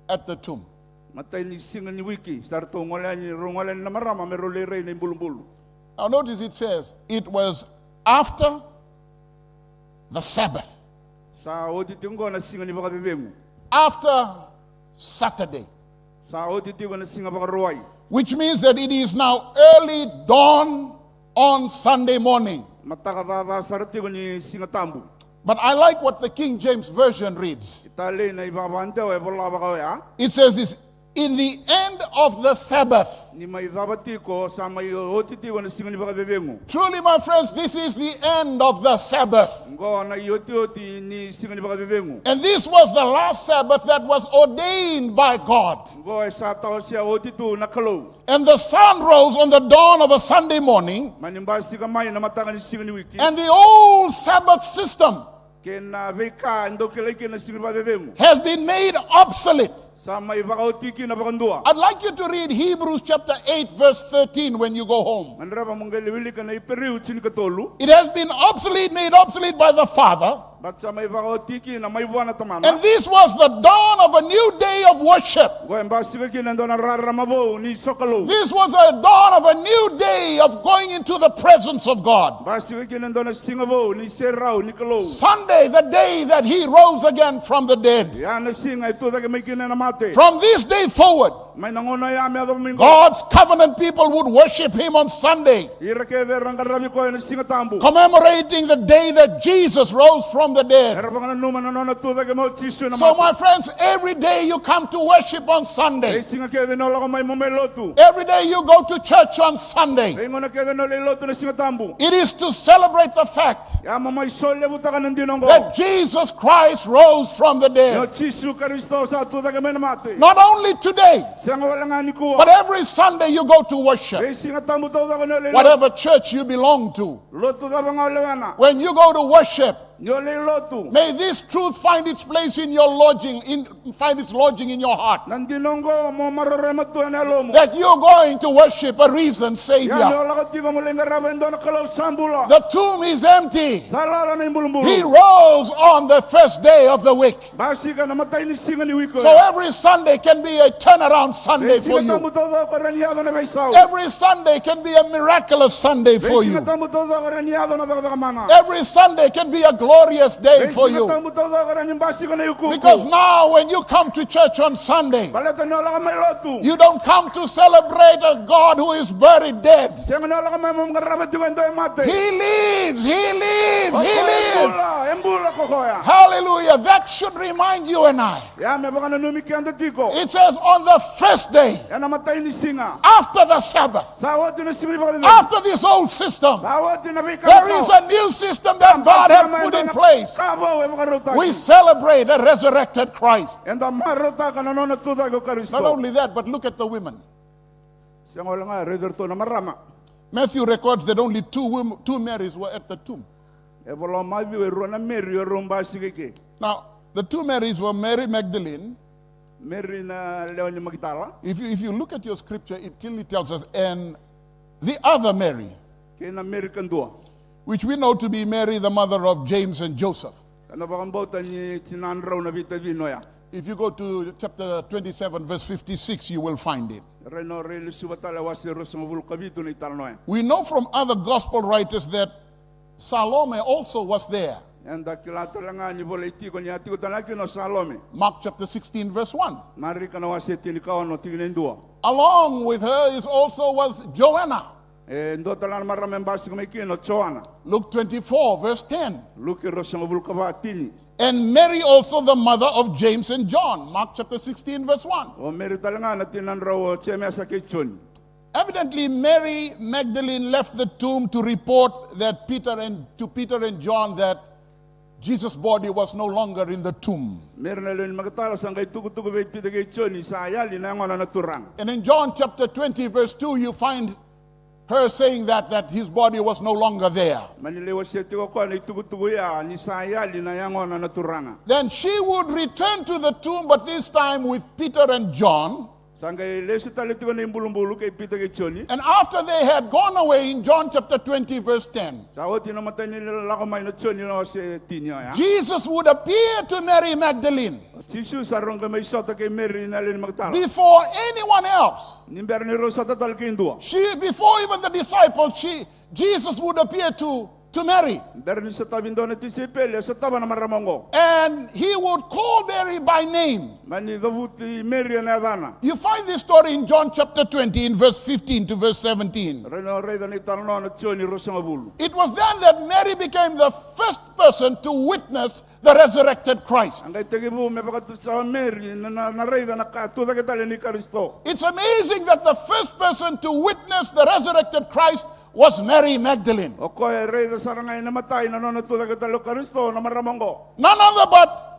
at the tomb. Matai ni siga ni wiki, sa ratou gole yani, rau gole yani na marama me rau lai rai na ibulubulu. Now notice it says, it was after the Sabbath. Sa oti tiko oqo na siga ni vakacecegu. After Saturday. Sa oti tiko na siga Vakarauwai. Which means that it is now early dawn on Sunday morning. Mataka caca sara tiko ni Siga Tabu. But I like what the King James Version reads. E talei na ivavadewa e vola vaka oya. It says this, in the end of the Sabbath. Ni mai cava tiko, sa mai oti tiko na siga ni vakacecegu. Truly, my friends, this is the end of the Sabbath. Oqo na iotioti ni siga ni vakacecegu. And this was the last Sabbath that was ordained by God. Oqo e sa tawasea oti tu na Kalou. And the sun rose on the dawn of a Sunday morning. Mai ni basika mai na mataka ni siga ni wiki. And the old Sabbath system, kei na veika e dau kilai kina na siga ni vakacecegu, has been made obsolete. Sa mai vakaoti kina vakadua. I'd like you to read Hebrews chapter eight, verse thirteen when you go home. Gadreva mo qai wilika na Iperiu tinikatolu. It has been obsolete, made obsolete by the Father. But sa mai vakaoti kina mai vua na Tamana. And this was the dawn of a new day of worship. Oqo e basika kina e dua na rarama vou ni sokalou. This was a dawn of a new day of going into the presence of God. Basika kina e dua na siga vou ni serau ni Kalou. Sunday, the day that he rose again from the dead. Ya na siga e tu cake mai kina na mate. From this day forward, mai na gauna ya me yacova mai qo, God's covenant people would worship him on Sunday, ira kece era qaravi koya na Siga Tabu, commemorating the day that Jesus rose from the dead. Era vakananuma na nona tu cake mai o Jisu ena mate. So, my friends, every day you come to worship on Sunday, vei siga kece ni o lako mai mo mai lotu, every day you go to church on Sunday, vei gauna kece ni o lai lotu na Siga Tabu, it is to celebrate the fact, ya mo mai solevutaka na dina oqo, that Jesus Christ rose from the dead. Ni o Jisu Karisito sa tu cake mai na mate. Not only today, sega wale ga nikua, but every Sunday you go to worship. Vei Siga Tabu taucoko ni o lai lotu. Whatever church you belong to, lotu cava ga o lewena. When you go to worship, ni o lai lotu, may this truth find its place in your lodging, in, find its lodging in your heart. Na dina oqo mo maroroya matua ena yalomu. That you're going to worship a risen Savior. Ya ni o lako tiko mo lai qarava e dua na Kalou sa bula. The tomb is empty. Sa lala na ibulubulu. He rose on the first day of the week. Basika na matai ni siga ni wiki oya. So every Sunday can be a turnaround Sunday for you. Vei Siga Tabu taucoko e rawa ni yaco na veisau. Every Sunday can be a miraculous Sunday for you. Vei Siga Tabu taucoko e rawa ni yaco na cakacaka mana. Every Sunday can be a glorious day for you. Vei Siga Tabu taucoko e rawa ni basika na iukuuku. Because now when you come to church on Sunday, baleta ni o lako mai lotu, you don't come to celebrate a God who is buried dead. Sega ni o lako mai mo qarava tiko e dua e mate. He lives, he lives, he lives. O koya e bula, e bula ko koya. Hallelujah. That should remind you and I. Ya me vakananumi keda tiko. It says on the first day, ena matai ni siga, after the Sabbath, sa oti na siga ni vakacecegu, after this old system, sa oti na veika, there is a new system that God had put in place. Sa basika mai e dua na ka vou e vakarautaki. We celebrate a resurrected Christ. Eda marautaka na nona tucake o Karisito. Not only that, but look at the women. Sega wale ga, raica ratou na marama. Matthew records that only two wom-, two Marys were at the tomb. E vola o Maciu e rua na Mary o rau basika i ke. Now, the two Marys were Mary Magdalene. Mary na lewe ni Makitala. If you, if you look at your scripture, it clearly tells us, and the other Mary, kei na Mary kadua, which we know to be Mary, the mother of James and Joseph. Eda vakabauta ni tinadrau na veitacini oya. If you go to chapter twenty-seven, verse fifty-six, you will find it. Rai na o rai lesuva tale wase ruasagavulu ka vitu na italanoa ya. We know from other gospel writers that Salome also was there. Eda kila tale ga ni volai tiko ni a tiko tale ga kina o Salome. Mark chapter sixteen, verse one. Marika na wase tinikaono, tikina e dua. Along with her is also was Joanna. E dua tale ga na marama e basika mai kina o Joana. Luke twenty-four, verse ten. Luke ruasagavulu ka va, tini. And Mary also, the mother of James and John. Mark chapter sixteen, verse one. O Meri tale ga na tinadrau o Jemesa kei Joni. Evidently, Mary Magdalene left the tomb to report that Peter and, to Peter and John that Jesus' body was no longer in the tomb. Meri na lewe ni Makatala sa qai tukutuku vei Pita kei Joni sa yali na yagona na Turaga. And in John chapter twenty, verse two, you find her saying that, that his body was no longer there. Mani lai wasea tiko o koya na itukutuku ya ni sa yali na yagona na Turaga. Then she would return to the tomb, but this time with Peter and John. Sa qai lesu tale tiko na ibulubulu kei Pita kei Joni. And after they had gone away in John chapter twenty, verse ten, Sa oti na matai ni lako mai na Joni na wase tini oya. Jesus would appear to Mary Magdalene. O Jisu sa rau qai mai sota kei Meri na lewe ni Makatala. Before anyone else. Ni bera ni rau sota tale kei dua. She, before even the disciples, she, Jesus would appear to, to Mary. Bera ni sotavi dua na tisaipeli, e sotava na marama oqo. And he would call Mary by name. Mani cavuti Meri ena yacana. You find this story in John chapter twenty, in verse fifteen to verse seventeen. Raica, raica na italanoa na Joni ruasagavulu. It was then that Mary became the first person to witness the resurrected Christ. A qai tekivu me vakatusa o Meri na, na, na raica na ka tucake tale ni Karisito. It's amazing that the first person to witness the resurrected Christ was Mary Magdalene. O koya e raica sara ga ena imatai na nona tucake tale o Karisito na marama oqo. None other but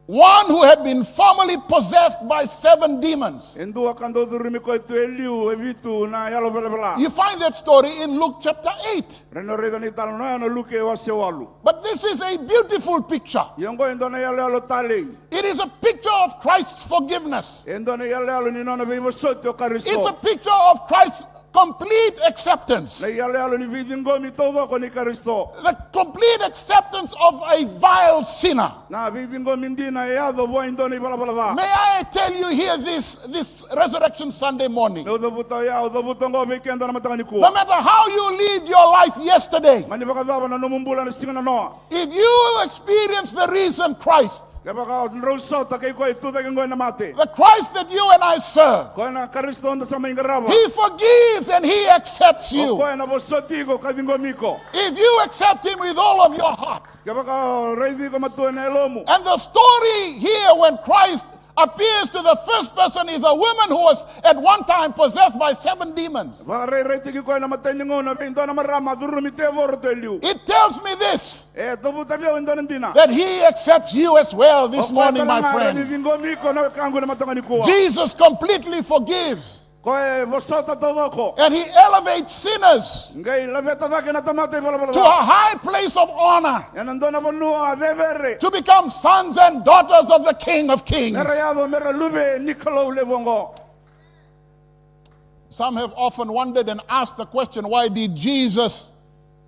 one who had been formerly possessed by seven demons. E dua ka dau curumi koya tu e liu e vitu na yalo velavela. You find that story in Luke chapter eight. Raica na italanoa ya ena Luke wase walu. But this is a beautiful picture. Ia oqo e dua na iyaloyalo talei. It is a picture of Christ's forgiveness. E dua na iyaloyalo ni nona veivosoti o Karisito. It's a picture of Christ's complete acceptance. Na iyaloyalo ni veiciqomi taucoko nei Karisito. The complete acceptance of a vile sinner. Na veiciqomi dina e yaco vua e dua na ivalavala ca. May I tell you here this, this Resurrection Sunday morning? Meu cavuta oya, au cavuta oqo vei keda na mataka nikua. No matter how you lived your life yesterday, Mani vakacava na nomu bula na siga nanoa. If you experience the risen Christ, Kevaka o drau sota kei koya e tu cake oqo ena mate. The Christ that you and I serve, Koya na Karisito eda sa mai qarava. He forgives and He accepts you. O koya na vosoti iko ka ciqomi iko. If you accept Him with all of your heart. Kevaka o raici iko matua ena yalomu. And the story here, when Christ appears to the first person, is a woman who was at one time possessed by seven demons. Vakarairaitaki koya ena imatai ni gauna vei dua na marama a curumi tevoro tu e liu. It tells me this, E cavuta vei au e dua na dina. That He accepts you as well this morning, my friend. O koya tale ga e rawa ni ciqomi iko na wekaqu ena mataka nikua. Jesus completely forgives. Koya e vosota taucoko. And He elevates sinners Qai laveta cake na tamata ivalavala ca. To a high place of honor. Ena dua na vanua cecere. To become sons and daughters of the King of Kings. Mera yaco mera luve ni Kalou levu oqo. Some have often wondered and asked the question, why did Jesus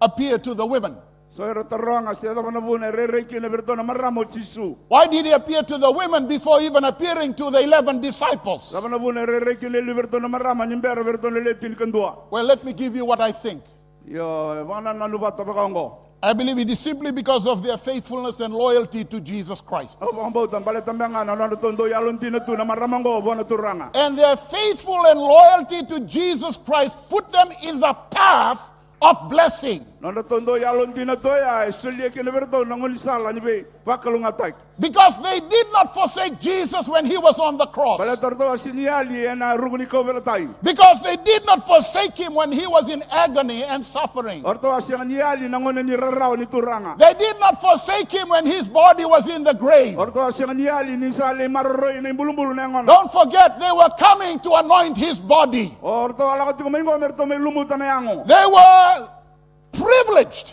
appear to the women? So era taroga se cava na vuna e rairai kina vei iratou na marama o Jisu. Why did he appear to the women before even appearing to the eleven disciples? Cava na vuna e rairai kina e liu vei iratou na marama ni bera vei iratou na le tinikadua? Well, let me give you what I think. Io, e vakanananu vata vakaoqo. I believe it is simply because of their faithfulness and loyalty to Jesus Christ. Au vakabauta baleta beka ga na nodratou dau yalodina tu na marama oqo vua na Turaga. And their faithful and loyalty to Jesus Christ put them in the path of blessing. Nodratou dau yalodina tu oya e solia kina vei iratou na gaunisala ni veivakalougatataki. Because they did not forsake Jesus when he was on the cross. Baleta o ratou a sega ni yali ena ruku ni kauveilatai. Because they did not forsake him when he was in agony and suffering. O ratou a sega ni yali na gauna ni rarawa ni Turaga. They did not forsake him when his body was in the grave. O ratou a sega ni yali ni sa lai maroroi ena ibulubulu na yagona. Don't forget, they were coming to anoint his body. O ratou a lako tiko mai qo me ratou mai lumuta na yago. They were privileged.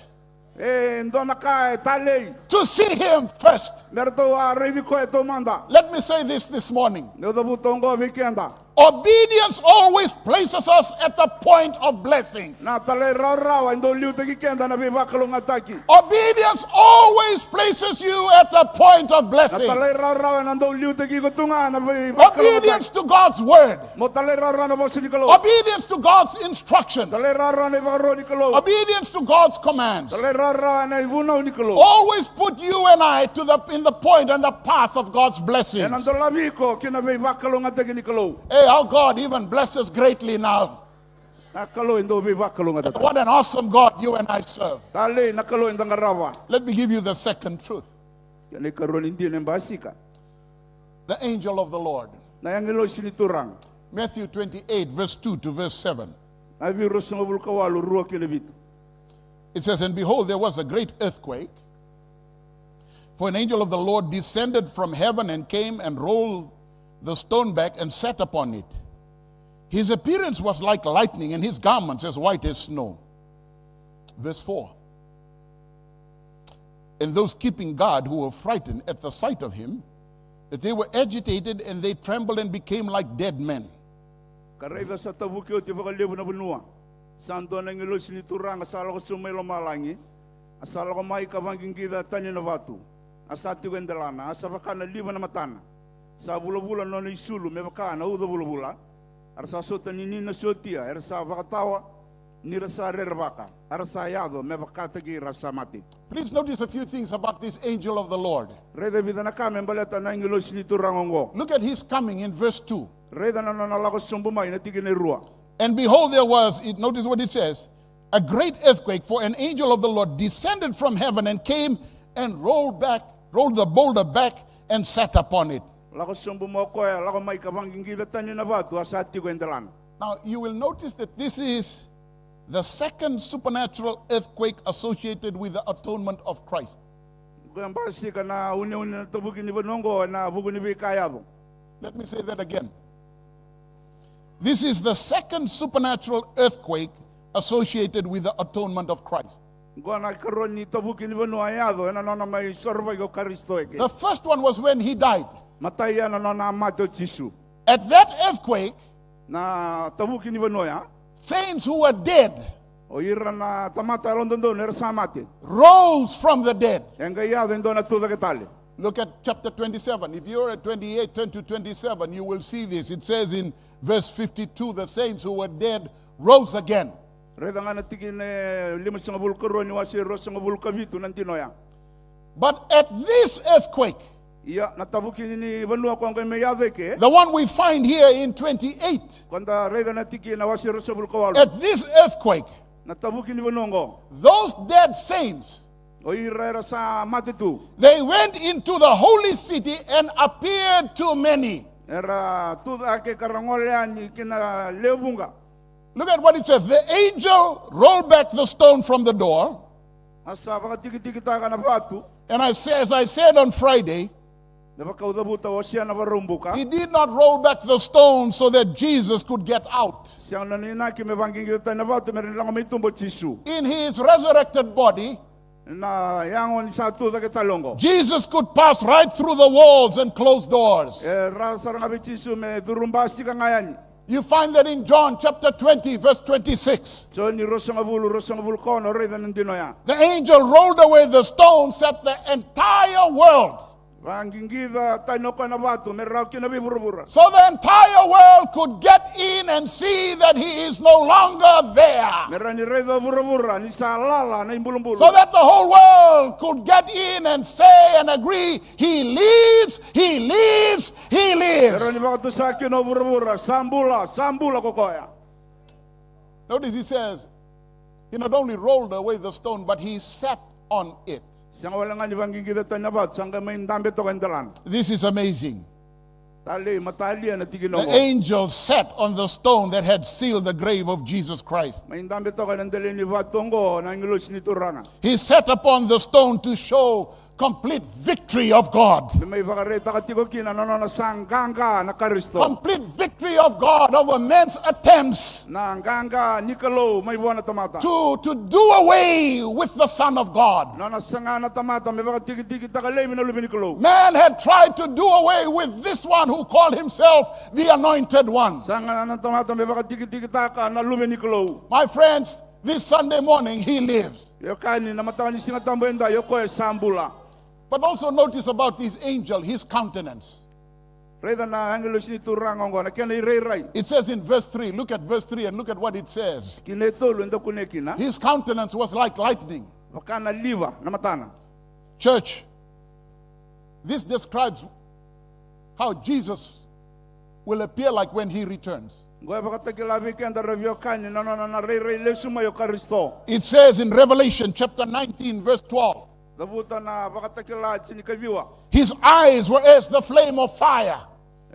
E dua na ka e talei. To see him first. Me ratou a raici koya taumada. Let me say this this morning. Meu cavuta oqo vei keda. Obedience always places us at the point of blessings. Na talairawarawa e dau liutaki keda na veivakalougatataki. Obedience always places you at the point of blessing. Na talairawarawa ena dau liutaki iko tu ga na veivakalougatataki. Obedience to God's word. Mo talairawarawa na vosa ni Kalou. Obedience to God's instructions. Talairawarawa na ivakaro ni Kalou. Obedience to God's commands. Talairawarawa na ivunau ni Kalou. Always put you and I to the, in the point and the path of God's blessings. Ena dolavi iko ki na veivakalougatataki ni Kalou. Hey, our God even blesses greatly now. Na Kalou e dau veivakalougatataka. What an awesome God you and I serve. Talei na Kalou eda qarava. Let me give you the second truth. Ia na ikarua ni dina e basika. The angel of the Lord. Na agilosi ni Turaga. Matthew twenty-eight, verse two to verse seven. Na Vei ruasagavulu ka walu, rua ki na vitu. It says, "And behold, there was a great earthquake, for an angel of the Lord descended from heaven and came and rolled the stone back and sat upon it. His appearance was like lightning, and his garments as white as snow." Verse four. And those keeping guard who were frightened at the sight of him, that they were agitated, and they trembled and became like dead men. Ka raica, sa tavuki oti vakalevu na vanua. Sa dua na agilosi ni Turaga sa lako sobu mai lomalagi, a sa lako mai ka vaqiqica tani na vatu, a sa tiko e delana, a sa vaka na liva na matana. Sa vulavula na nona isulu me vaka na uca vulavula. A ra sa sotaninini na sotia, era sa vakatawa ni ra sa rerevaka, a ra sa yaco me vakataki ira sa mate. Please notice a few things about this angel of the Lord. Raica e vica na ka me baleta na agilosi ni Turaga oqo. Look at his coming in verse two. Raica na nona lako sobu mai na tikina e rua. And behold, there was, it, notice what it says, a great earthquake, for an angel of the Lord descended from heaven and came and rolled back, rolled the boulder back and sat upon it. Lako sobu mai o koya, lako mai ka vaqiqica tani na vatu, a sa tiko e delana. Now, you will notice that this is the second supernatural earthquake associated with the atonement of Christ. Qo e basika na uneune na tavuki ni vanua oqo ena vuku ni veika yaco. Let me say that again. This is the second supernatural earthquake associated with the atonement of Christ. Qo na ikarua ni tavuki ni vanua e yaco ena nona mai sorovaki o Karisito eke. The first one was when he died. Matai ya na nona a mate o Jisu. At that earthquake, na tavuki ni vanua ya, saints who were dead, o ira na tamata yalododonu era sa mate, rose from the dead. E qai yaco e dua na tucake tale. Look at chapter twenty-seven. If you're at twenty-eight, turn to twenty-seven, you will see this. It says in verse fifty-two, "The saints who were dead rose again." Raica ga na tikina e limasagavulu ka rua ni wase ruasagavulu ka vitu, na dina oya. But at this earthquake, ia na tavuki ni vanua ko qai mai yaco eke, the one we find here in twenty-eight, ko da raica na tikina wase ruasagavulu ka walu. At this earthquake, na tavuki ni vanua oqo, those dead saints, o ira era sa mate tu, they went into the holy city and appeared to many. Era tucake ka ra gole yani ki na lewe vuqa. Look at what it says. The angel rolled back the stone from the door. A sa vakatikitikitaka na vatu. And I say, as I said on Friday, me vaka au cavuta wasea na Vakaraubuka, he did not roll back the stone so that Jesus could get out. Sega na nona inaki me vaqiqicataki na vatu me rawa ni lako mai tuba o Jisu. In his resurrected body, na yago ni sa tucake tale oqo, Jesus could pass right through the walls and closed doors. E rawa sara ga vei Jisu me curu basika ga yani. You find that in John chapter twenty, verse twenty-six. Joni ruasagavulu, ruasagavulu ka ono, raica na dina oya. The angel rolled away the stone, set the entire world. Vaqiqica tani o koya na vatu me rawa kina veivuravura. So the entire world could get in and see that he is no longer there. Me rawa ni raica o vuravura ni sa lala na ibulubulu. So that the whole world could get in and say and agree, "He lives, he lives, he lives." Me rawa ni vakatusa kina o vuravura, sa bula, sa bula ko koya. Notice he says, he not only rolled away the stone, but he sat on it. Sega wale ga ni vaqiqica tani na vatu, sa qai mai dabe toka e delana. This is amazing. Talei, matalia na tikina oqo. The angel sat on the stone that had sealed the grave of Jesus Christ. Mai dabe toka ena dela ni vatu oqo na agilosi ni Turaga. He sat upon the stone to show complete victory of God. Me mai vakaraitaka tiko kina na nona sa qaqa na Karisito. Complete victory of God over man's attempts Na qaqa ni Kalou mai vua na tamata. to, to do away with the Son of God. Nona saga na tamata me vakatikitikitaka laivi na Luve ni Kalou. Man had tried to do away with this one who called himself the Anointed One. Saga na tamata me vakatikitikitaka na Luve ni Kalou. My friends, this Sunday morning he lives. Veiwekani, na mataka ni Siga Tabu edai, o koya sa bula. But also notice about this angel, his countenance. Raica na agilosi ni Turaga oqo, na kena irairai. It says in verse three, look at verse three and look at what it says. Ki na e tolu, eda kunea kina. His countenance was like lightning. Vaka na liva na matana. Church, this describes how Jesus will appear like when he returns. Oqo e vakatakila vei keda, ra veiwekani, na nona na rairai lesu mai o Karisito. It says in Revelation chapter nineteen, verse twelve. Cavuta na Vakatakila tinikaciwa. His eyes were as the flame of fire.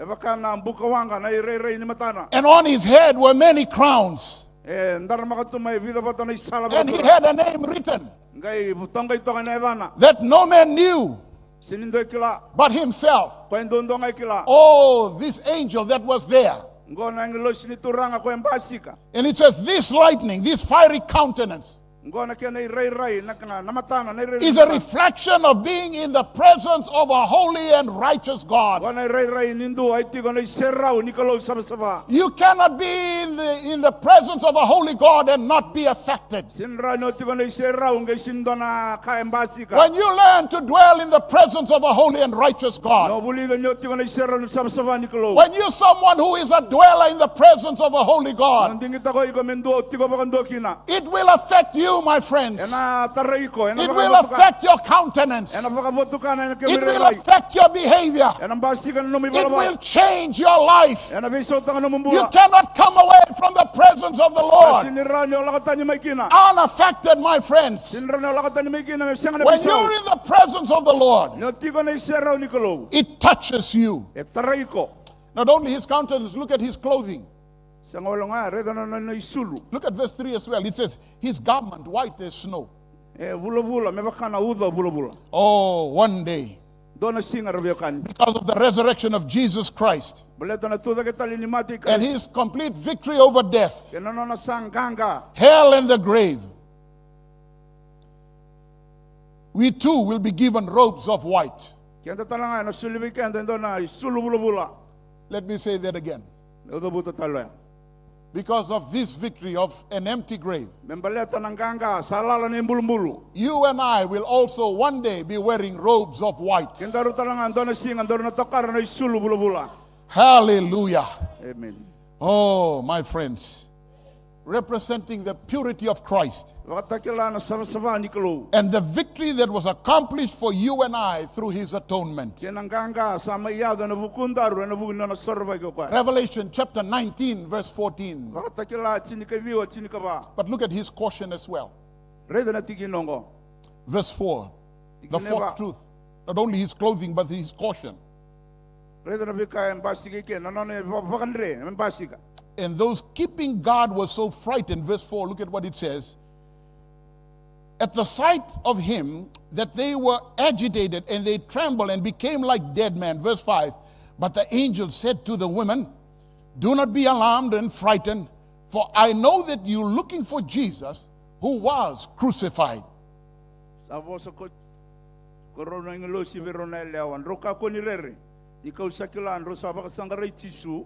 E vaka na buka waqa na irairai ni matana. And on his head were many crowns. E daramaka tu mai vica vata na isala. And he vakatura. Had a name written Qai toqai toka na yacana. That no man knew Sega ni dua e kila. But himself. Koya duadua ga e kila. Oh, this angel that was there. Qo na agilosi ni Turaga koya e basika. And it says, this lightning, this fiery countenance Qo na kena irairai, na, na, na matana, na irairai is a reflection of being in the presence of a holy and righteous God. Qo na irairai ni dua e tiko na iserau ni Kalou savasava. You cannot be in the, in the presence of a holy God and not be affected. Sega ni rawa ni o tiko na iserau qai sega ni dua na ka e basika. When you learn to dwell in the presence of a holy and righteous God, Na o vulica ni o tiko na iserau ni savasava ni Kalou. When you someone who is a dweller in the presence of a holy Na o God, digitaka o iko me dua o tiko vakadua kina. It will affect you, my friends. Ena tarai iko, ena It will vakavatuka. Affect your countenance. Ena vakavatuka na kemu irairai. It will affect your behavior. Ena basika na nomu ivalavala. It will change your life. Ena veisautaka nomu bula. You cannot come away from the presence of the Lord. Sega ni rawa ni o lako tani mai kina. Unaffected, my friends. Sega ni rawa ni o lako tani mai kina me sega na veisau. When you're in the presence of the Lord, Ni o tiko na iserau ni Kalou. It touches you. E tarai iko. Not only his countenance, look at his clothing. Sega walega, raica na nona isulu. Look at verse three as well. It says, his garment white as snow. E vulavula me vaka na uca vulavula. Oh, one day. Dua na siga, ra veiwekani. Because of the resurrection of Jesus Christ. Baleta na tucake tale ni mate i Karisito. And his complete victory over death. Kei na nona sa qaqa. Hell and the grave. We too will be given robes of white. Keda tale ga ena soli vei keda e dua na isulu vulavula. Let me say that again. Meu cavuta tale oya. Because of this victory of an empty grave, Me baleta na qaqa sa lala na ibulubulu. You and I will also one day be wearing robes of white. Kedaru tale ga dua na siga daru na tokara na isulu vulavula. Hallelujah. Amen. Oh, my friends. Representing the purity of Christ. Vakatakila na savasava ni Kalou. And the victory that was accomplished for you and I through his atonement. Kei na qaqa sa mai yaco ena vukudaru ena vuku ni nona sorovaki o koya. Revelation chapter nineteen, verse fourteen. Vakatakila tinikaciwa, tinikava. But look at his caution as well. Raica na tikina oqo. Verse four. The fourth truth. Not only his clothing, but his caution. Raica na veika e basika i ke, na nona vakadre me basika. And those keeping guard were so frightened. Verse four, look at what it says. At the sight of him, that they were agitated, and they trembled and became like dead men. Verse five, but the angel said to the women, do not be alarmed and frightened, for I know that you're looking for Jesus who was crucified. Sa vosa ko, ko rau na agilosi vei rau na yalewa, drau kakua ni rere, ni kau sa kila drau sa vakasaqarai Jisu,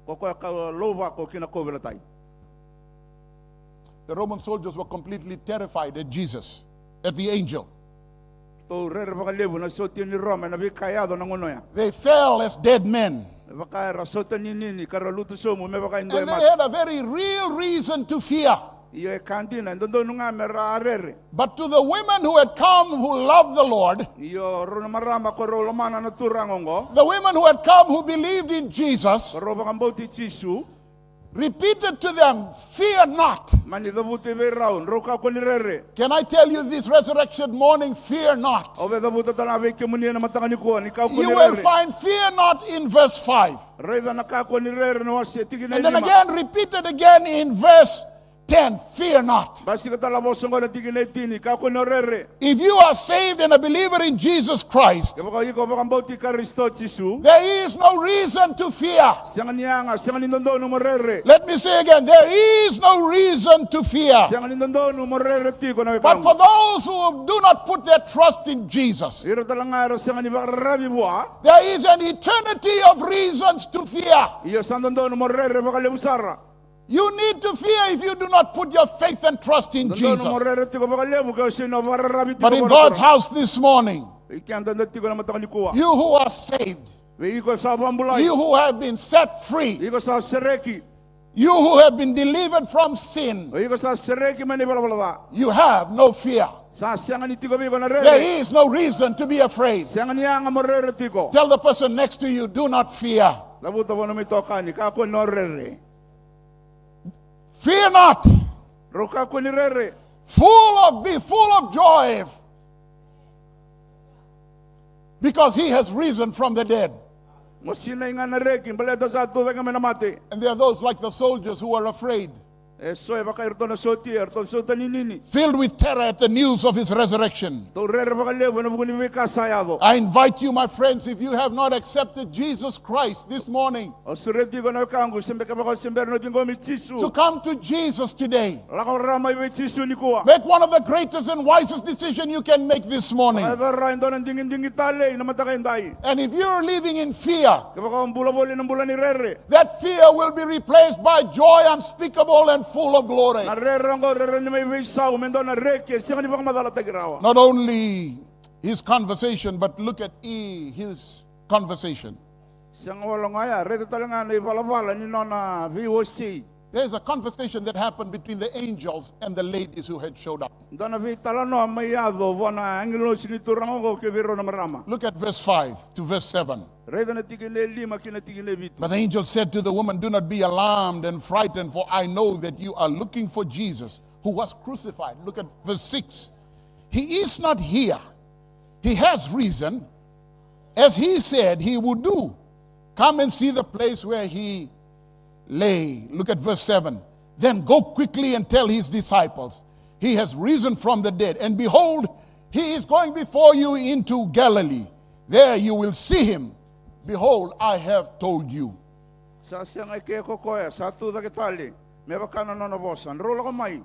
ko koya ka lauvako ki na kauveilatai. The Roman soldiers were completely terrified at Jesus, at the angel. Ratou rere vakalevu na sotia ni Roma ena veika e yaco na gauna oya. They fell as dead men. Me vaka era sotaninini ka ra lutu sobu me vaka e dua e mate. And they had a very real reason to fear. Io, e ka dina, e dodonu ga me ra rere. But to the women who had come who loved the Lord, Io, rau na marama ko rau lomana na Turaga oqo. The women who had come who believed in Jesus, Ko rau vakabauti Jisu. Repeated to them, fear not. Mani cavuti vei rau, drau kakua ni rere. Can I tell you this resurrection morning, fear not? Au via cavuta tale ga vei kemuni ena mataka nikua, ni kakua ni rere. You will find fear not in verse five. Raica na kakua ni rere na wase tikina e lima. And then again, repeated again in verse ten, "Fear not." Basika tale na vosa oqo na tikina e tini, kakua ni o rere. If you are saved and a believer in Jesus Christ, Kevaka iko vakabauti Karisito Jisu, there is no reason to fear. Sega ni yaga, sega ni dodonu mo rere. Let me say again, there is no reason to fear. Sega ni dodonu mo rere tiko na wekaqu. But for those who do not put their trust in Jesus, Ira tale ga era sega ni vakararavi vua. There is an eternity of reasons to fear. Ia sa dodonu mo rere vakalevu sara. You need to fear if you do not put your faith and trust in Jesus. Dodonu mo rere tiko vakalevu ke o sega ni vakararavi tiko vua na Turaga. But in God's house this morning, Vei keda da tiko na mataka nikua. You who are saved, Vei iko sa vakabulai. You who have been set free, Iko sa sereki. You who have been delivered from sin, Vei iko sa sereki mai na ivalavala ca. You have no fear. Sa sega ni tiko vei iko na rere. There is no reason to be afraid. Sega ni yaga mo rere tiko. Tell the person next to you, "Do not fear." Cavuta vua na nomu itokani, kakua ni o rere. Fear not. Rau kakua ni rere. Full of, be full of joy. Because he has risen from the dead. Mo sinai ga na reki, baleta sa tu cake mai na mate. And there are those like the soldiers who are afraid. E so e vaka iratou na sotia, eratou na sotia ninini. Filled with terror at the news of his resurrection. Tou rere vakalevu ena vuku ni veika sa yaco. I invite you, my friends, if you have not accepted Jesus Christ this morning, Au sureti iko na wekaqu, se beka vaka se bera ni o ciqomi Jisu. To come to Jesus today. Lako rawa mai vei Jisu nikua. Make one of the greatest and wisest decision you can make this morning. Vakayacora e dua na digidigi talei na mataka edai. And if you're living in fear, Kevaka o bula voli ena bula ni rere. That fear will be replaced by joy unspeakable and full of glory. Na rere oqo rere ni mai veisau me dua na reki e sega ni vakamacalataki rawa. Not only his conversation, but look at E, his conversation. Sega walega oya, raica tale ga na ivalavala ni nona veiwasei. There's a conversation that happened between the angels and the ladies who had showed up. Dua na veitalanoa mai yaco vua na agilosi ni turaga oqo kei vei rau na marama. Look at verse five to verse seven. Raica na tikina e lima ki na tikina e vitu. But the angel said to the woman, "Do not be alarmed and frightened, for I know that you are looking for Jesus who was crucified." Look at verse six. "He is not here. He has risen, as he said he would do. Come and see the place where he lay." Look at verse seven. "Then go quickly and tell his disciples, 'He has risen from the dead. And behold, he is going before you into Galilee. There you will see him. Behold, I have told you.'" Sa sega eke ko koya, sa tu cake tale, me vaka na nona vosa. Drau lako mai,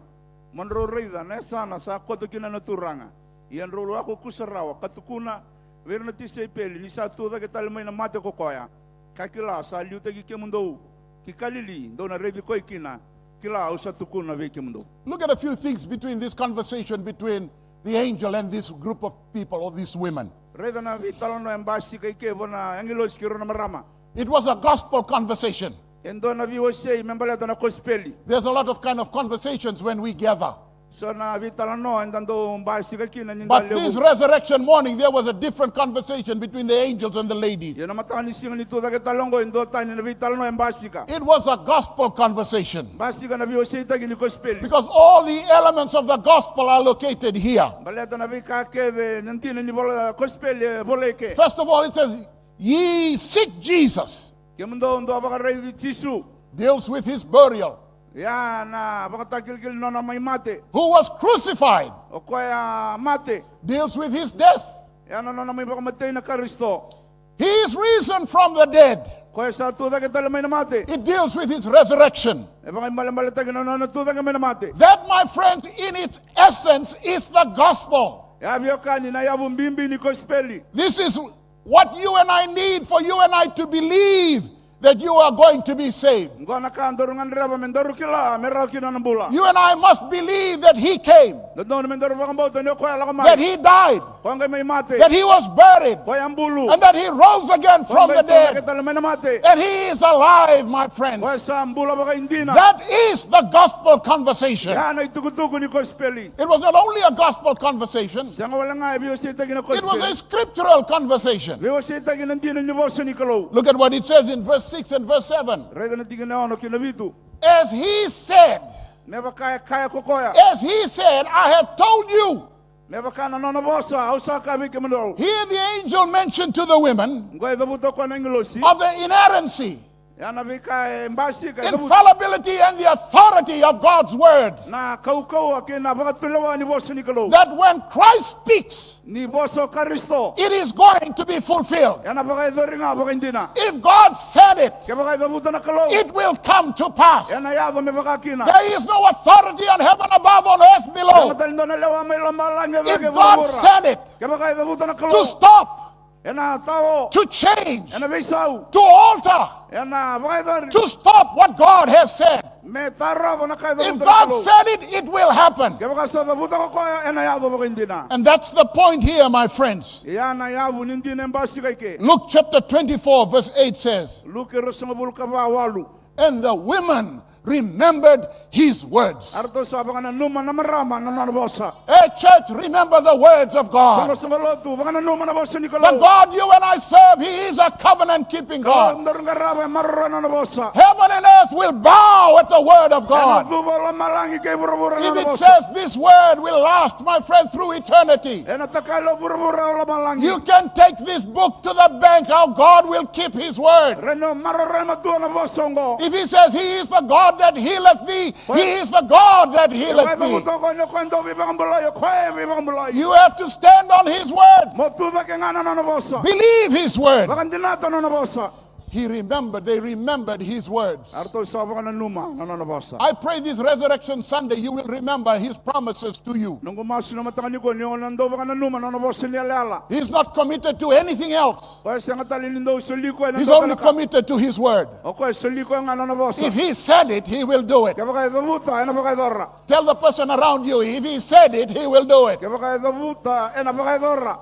mo drau raica na yasana sa koto kina na Turaga. Ia drau lako kusa rawa ka tukuna vei ira na tisaipeli ni sa tu cake tale mai na mate ko koya, ka kila sa liutaki kemudou ki Kalili, dou na raici koya kina. Kila, au sa tukuna vei kemudou. Look at a few things between this conversation between the angel and this group of people or these women. Raica na veitalanoa e basika eke vua na agilosi kei rau na marama. It was a gospel conversation. E dua na veiwasei me baleta na kosipeli. There's a lot of kind of conversations when we gather. So na veitalanoa eda dau basika kina ni da levu. But this resurrection morning, there was a different conversation between the angels and the ladies. Ia na mataka ni siga ni tu cake tale oqo, e dua tani na veitalanoa e basika. It was a gospel conversation. Basika na veiwaseitaki ni kosipeli. Because all the elements of the gospel are located here. Baleta na veika kece na dina ni vola kosipeli e volai eke. First of all, it says, "Ye seek Jesus." Kemudou dou a vakaraici Jisu. Deals with his burial. Ia na vakatakilakilataki ni nona mai mate. Who was crucified. O koya a mate. Deals with his death. Ia na nona mai vakamatei na Karisito. He is risen from the dead. Koya sa tu cake tale mai na mate. It deals with his resurrection. E vakaibalebaletaki na nona tu cake mai na mate. That, my friends, in its essence is the gospel. Ia veiwekani, na yavu bibi ni kosipeli. This is what you and I need for you and I to believe that you are going to be saved. Oqo na ka daru gadreva me daru kila me rawa kina na bula. You and I must believe that he came, Dodonu me daru vakabauta ni o koya a lako mai. That he died, Koya qai mai mate. That he was buried, Koya a bulu. And that he rose again from the dead. Koya qai tu cake tale mai na mate. And he is alive, my friends. Koya sa bula vakaidina. That is the gospel conversation. Ya na itukutuku ni kosipeli. It was not only a gospel conversation. Sega walega e veiwaseitaki na kosipeli. It was a scriptural conversation. Veiwaseitaki na dina ni vosa ni Kalou. Look at what it says in verse six and verse seven. Raica na tikina e ono kei na vitu. As he said, Me vaka e kaya ko koya. As he said, "I have told you." Me vaka na nona vosa, au sa kaya vei kemudou. Here the angel mentioned to the women, Oqo e cavuta o koya na agilosi. Of the inerrancy. Ya na veika e basika, e cavuta. Infallibility and the authority of God's word. Na kaukauwa kei na vakatulewa ni vosa ni Kalou. That when Christ speaks, ni vosa o Karisito, it is going to be fulfilled. Ena vakayacori ga vakaidina. If God said it, kevaka e cavuta na Kalou, it will come to pass. Ena yaco me vaka kina. There is no authority on heaven above, on earth below. Sega tale dua na lewa mai lomalagi e cake vuravura. If God said it, kevaka e cavuta na Kalou, to stop, ena tao. To change. Ena veisau. To alter. Ena vakayacori. To stop what God has said. Me tarova na ka e cavuta na Kalou. If God said it, it will happen. Kevaka sa cavuta ko koya, ena yaco vakaidina. And that's the point here, my friends. Ya na yavu ni dina e basika i ke. Luke chapter twenty-four, verse eight says, Luke ruasagavulu ka va, walu. And the women remembered his words. A ratou sa vakananuma na marama na nona vosa. Hey, church, remember the words of God. Soqosoqo lotu, vakananuma na vosa ni Kalou. The God you and I serve, he is a covenant-keeping God. Kalou daru qarava e maroroya na nona vosa. Heaven and earth will bow at the word of God. Ena cuva o lomalagi kei vuravura na nona vosa. If it says this word will last, my friend, through eternity, ena takali o vuravura o lomalagi. You can take this book to the bank, how God will keep his word. Rawa ni o maroroya matua na vosa oqo. If he says he is the God that healeth thee, he is the God that healeth thee. Kevaka e cavuta o koya ni o koya e dau veivakabulai, o koya e veivakabulai. You have to stand on his word. Mo tu cake ga na nona vosa. Believe his word. Vakadinata na nona vosa. He remembered, they remembered his words. A ratou sa vakananuma na nona vosa. I pray this Resurrection Sunday you will remember his promises to you. Noqu masu na mataka nikua ni o na dau vakananuma na nona vosa ni yalayala. He's not committed to anything else. O koya e sega tale ni dau soli koya ena dua tale na ka. He's only committed to his word. O koya e soli koya ga na nona vosa. If he said it, he will do it. Kevaka e cavuta, ena vakayacora. Tell the person around you, if he said it, he will do it. Kevaka e cavuta, ena vakayacora.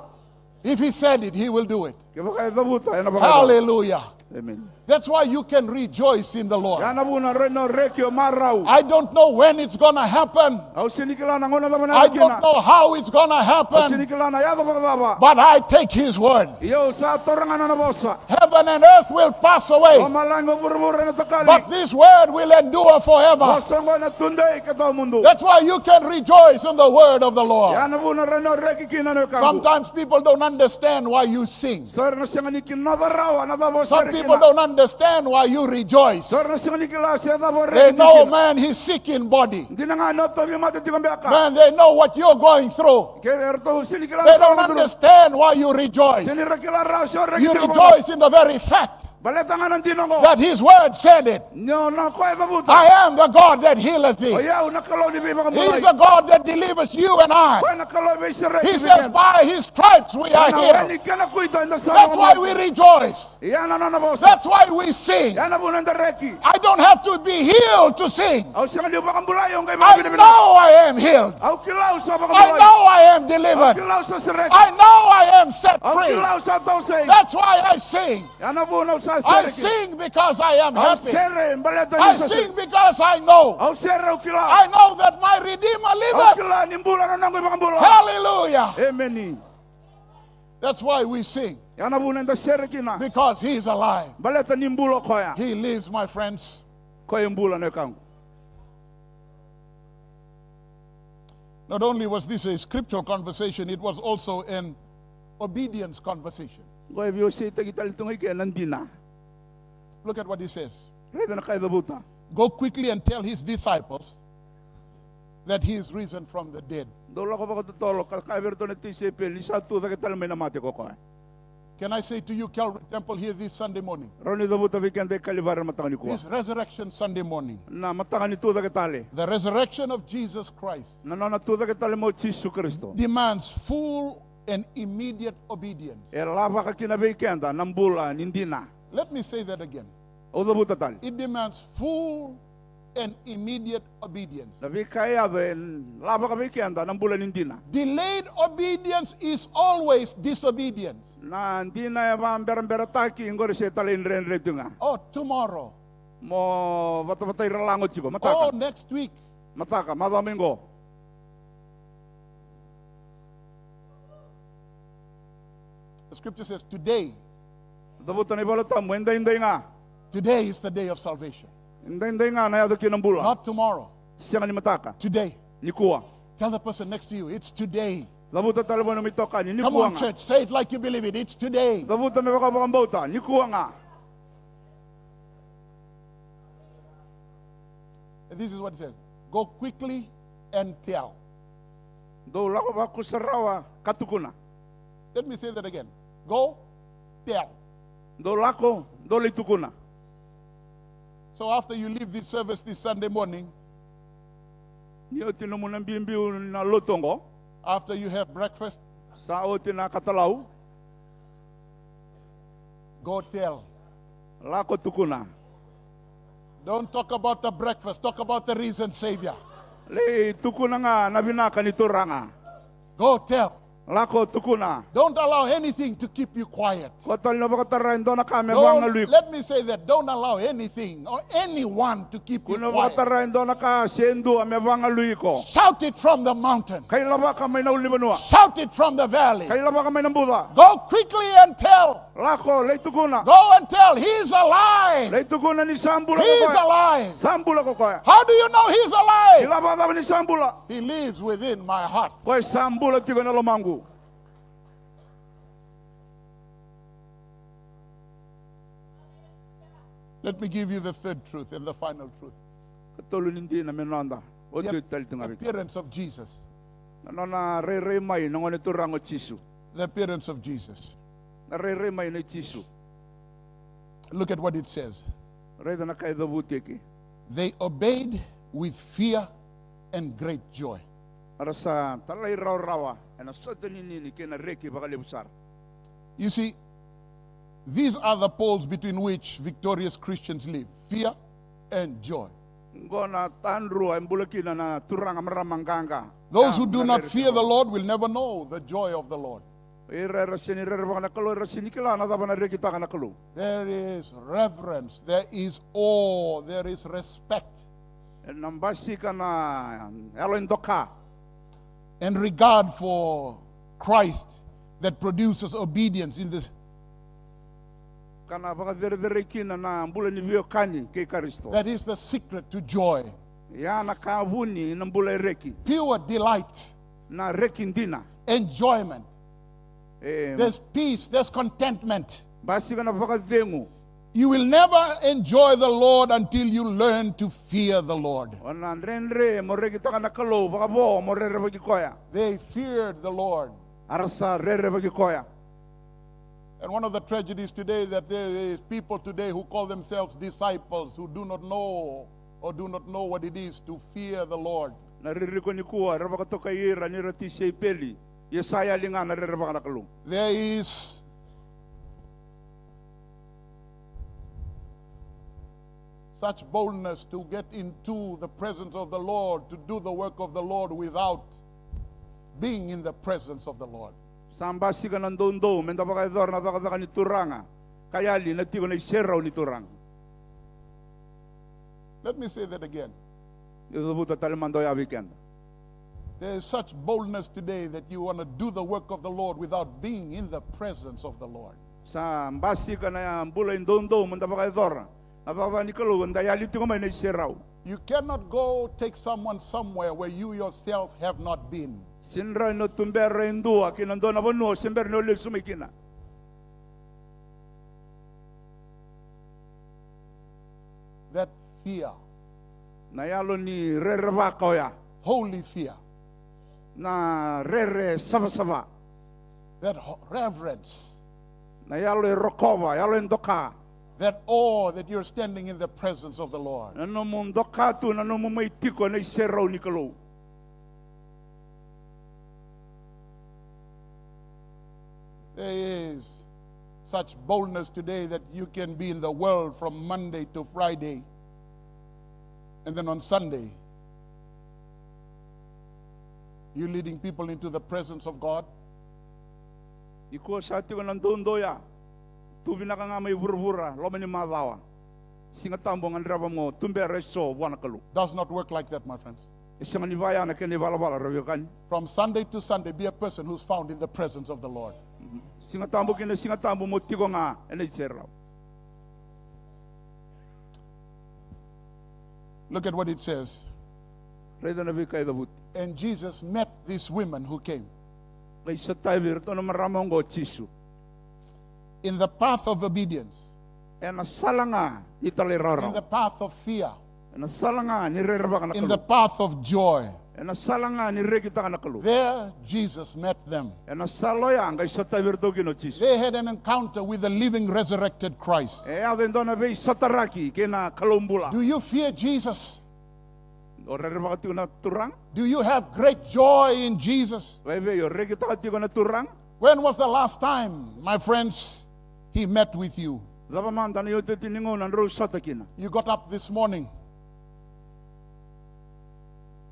If he said it, he will do it. Kevaka e cavuta, ena vakayacora. Hallelujah. Amen. That's why you can rejoice in the Lord. Ya na vuna rawa ni o reki, o marau. I don't know when it's gonna happen. Au sega ni kila na gauna cava ena yaco kina. I don't know how it's gonna happen. Au sega ni kila na yaco vakacava. But I take his word. Ia au sa taura ga na nona vosa. Heaven and earth will pass away. Lomalagi kei vuravura ena takali. But this word will endure forever. Vosa oqo ena tudei ka tawamudu. That's why you can rejoice in the word of the Lord. Ya na vuna rawa ni o reki kina, na wekaqu. Sometimes people don't understand why you sing. So era na sega ni kinoca rawa na cava o sere kina. Some people don't understand why you rejoice. So era na sega ni kila se cava o reki kina. They know, man, he's sick in body. Dina ga ni o tauvimate tiko beka. Man, they know what you're going through. Ke ratou sega ni kila na ka o gumatua. They don't understand why you rejoice. Sega ni ra kila rawa se o reki tiko vata. You rejoice in the very fact. Baleta ga na dina oqo. That his word said it. Ni o koya e cavuta. I am the God that healeth thee. O yau na Kalou ni veivakabulai. He is the God that delivers you and I. O koya na Kalou e veisereki keda. He says, by his stripes we are healed. Ena we ni kena kuita eda sa vakamuria. That's why we rejoice. Ya na nona vosa. That's why we sing. Ya na vuna eda reki. I don't have to be healed to sing. Au sega ni vakabulai au qai vakavinavinaka. I know I am healed. Au kila au sa vakabulai. I know I am delivered. Au kila au sa sereki. I know I am set free. Au kila au sa tau sei. That's why I sing. Ya na vuna au sa sere kina. I sing because I am happy. Au sere baleta niu sa sere. I sing because I know. Au sere au kila. I know that my Redeemer liveth. Au kila ni bula na noqu iVakabula. Hallelujah. Emeni. That's why we sing. Ya na vuna eda sere kina. Because he is alive. Baleta ni bula o koya. He lives, my friends. O koya e bula, na wekaqu. Not only was this a scriptural conversation, it was also an obedience conversation. Oqo e veivosakitaki tale tu ga i ke na dina. Look at what he says. Raica na ka e cavuta. Go quickly and tell his disciples that he is risen from the dead. Dou lako vakatotolo ka kaya vei iratou na tisaipeli ni sa tu cake tale mai na mate ko koya. Can I say to you, Calvary Temple, here this Sunday morning? Rawa ni cavuta vei keda e Kalivari na mataka nikua. This Resurrection Sunday morning. Na mataka ni tu cake tale. The resurrection of Jesus Christ. Na nona tu cake tale mai o Jisu Karisito. Demands full and immediate obedience. E lavaka kina vei keda na bula ni dina. Let me say that again. Au cavuta tale. It demands full and immediate obedience. Na veika e yaco e lavaka vei keda na bula ni dina. Delayed obedience is always disobedience. Na dina e vakaberaberataki, oqori se talaidredre tu ga. Oh, tomorrow. Mo vatavatai ralago tiko, mataka. Oh, next week. Mataka, macawa mai qo. The scripture says today. Cavuta na iVola Tabu, edaidai ga. Today is the day of salvation. Edaidai ga na yaco kina na bula. Not tomorrow. Sega ni mataka. Today. Nikua. Tell the person next to you, it's today. Cavuta tale vua na itokani, nikua ga. Come on, church, say it like you believe it. It's today. Cavuta me vaka o vakabauta, nikua ga. And this is what it says. Go quickly and tell. Dou lako vakusarawa ka tukuna. Let me say that again. Go tell. Dou lako, dou lai tukuna. So after you leave this service this Sunday morning, ni oti nomu na biubiu na lotu oqo, after you have breakfast, sa oti na katalau, go tell. Lako tukuna. Don't talk about the breakfast. Talk about the risen Savior. Lai tukuna ga na vinaka ni Turaga. Go tell. Lako tukuna. Don't allow anything to keep you quiet. Ko tale na vakatara e dua na ka me vagalui iko. Let me say that. Don't allow anything or anyone to keep you quiet. Ko na vakatara e dua na ka se dua me vagalui iko. Shout it from the mountain. Kai lavaka mai na ulunivanua. Shout it from the valley. Kai lavaka mai na buca. Go quickly and tell. Lako, lai tukuna. Go and tell, he is alive. Lai tukuna ni sa bula ko koya. He is alive. Sa bula ko koya. How do you know he is alive? Kila vakacava ni sa bula? He lives within my heart. Koya sa bula tiko ena lomaqu. Let me give you the third truth and the final truth. Katolu ni dina me noda. Oti, oti tale tu ga vei keda. The appearance of Jesus. Na nona rairai mai na Gone Turaga o Jisu. The appearance of Jesus. Na rairai mai nei Jisu. Look at what it says. Raica na ka e cavuti eke. They obeyed with fear and great joy. Era sa talairawarawa ena sotaninini kei na reki vakalevu sara. You see, these are the poles between which victorious Christians live. Fear and joy. Qo na tadrua e bula kina na turaga, marama qaqa. Those who do not fear the Lord will never know the joy of the Lord. Ira era sega ni rerevaka na Kalou era sega ni kila na cava na rekitaka na Kalou. There is reverence, there is awe, there is respect. Ena basika na yalo e doka. And regard for Christ that produces obedience in this. Ka na vakacerecerei kina na bula ni veiwekani kei Karisito. That is the secret to joy. Ya na ka vuni na bula e reki. Pure delight. Na reki dina. Enjoyment. E, there's peace, there's contentment. Basika na vakacegu. You will never enjoy the Lord until you learn to fear the Lord. O na dredre mo rekitaka na Kalou vakavo mo rerevaki koya. They feared the Lord. Era sa rerevaki koya. And one of the tragedies today that there is people today who call themselves disciples who do not know or do not know what it is to fear the Lord. Na ririko nikua era vakatokai ira ni ra tisaipeli, ia sa yali ga na rerevaka na Kalou. There is such boldness to get into the presence of the Lord, to do the work of the Lord without being in the presence of the Lord. Sa basika na doudou me da vakayacora na cakacaka ni Turaga ka yali na tiko na iserau ni Turaga. Let me say that again. Au cavuta tale mada oya vei keda. There is such boldness today that you want to do the work of the Lord without being in the presence of the Lord. Sa basika na bula e doudou me da vakayacora na cakacaka ni Kalou, da yali tiko mai na iserau. You cannot go take someone somewhere where you yourself have not been. Sega ni rawa ni o tubera e dua ki na dua na vanua o se bera ni o lesu mai kina. That fear. Na yalo ni rerevaka oya. Holy fear. Na rere savasava. That ho-, reverence. Na yalo e rokova, yalo e doka. That awe that you're standing in the presence of the Lord. Na nomu doka tu na nomu mai tiko na iserau ni Kalou. There is such boldness today that you can be in the world from Monday to Friday, and then on Sunday, you leading people into the presence of God. Nikua sa tiko na doudou ya, tu vinaka ga mai vuravura loma ni macawa. Siga Tabu o gadreva mo tubera eso vua na Kalou. Does not work like that, my friends. E sega ni vaya na kena ivalavala, ra veiwekani. From Sunday to Sunday, be a person who's found in the presence of the Lord. Siga Tabu ki na Siga Tabu mo tiko ga ena iserau. Look at what it says. Raica na veika e cavuti. And Jesus met these women who came. Qai sotavi iratou na marama oqo o Jisu. In the path of obedience. Ena sala ga ni talairawarawa. In the path of fear. Ena sala ga ni rerevaka na Kalou. In the path of joy. Ena sala ga ni rekitaka na Kalou. There Jesus met them. Ena sala oya qai sotavi iratou kina o Jisu. They had an encounter with the living, resurrected Christ. E yaco e dua na veisotaraki kei na Kalou bula. Do you fear Jesus? O rerevaka tiko na Turaga? Do you have great joy in Jesus? Vei, vei, o rekitaka tiko na Turaga? When was the last time, my friends, he met with you? Cava mada na iotioti ni gauna drau sota kina? You got up this morning.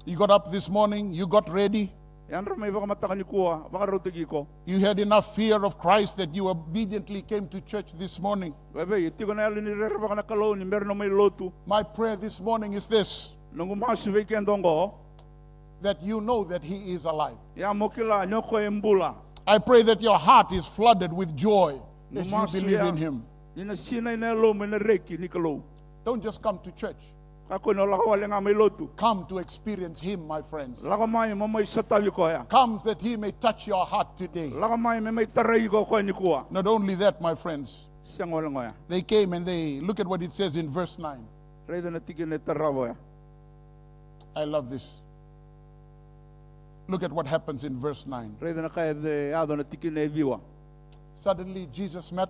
You got up this morning, you got ready. Yadra mai vakamataka nikua, vakarautaki iko. You had enough fear of Christ that you obediently came to church this morning. Vei, vei, tiko na yalo ni rerevaka na Kalou ni bera na mai lotu. My prayer this morning is this. Noqu masu vei keda oqo. That you know that he is alive. Ya mo kila ni o koya e bula. I pray that your heart is flooded with joy as you believe in him. Ni na sinai na yalomu ena reki ni Kalou. Don't just come to church. Kakua ni o lako wale ga mai lotu. Come to experience him, my friends. Lako mai mo mai sotavi koya. Come that he may touch your heart today. Lako mai me mai tarai iko o koya nikua. Not only that, my friends. Sega wale ga oya. They came and they, look at what it says in verse nine. Raica na tikina e tarava oya. I love this. Look at what happens in verse nine. Raica na ka e yaco na tikina e ciwa. Suddenly Jesus met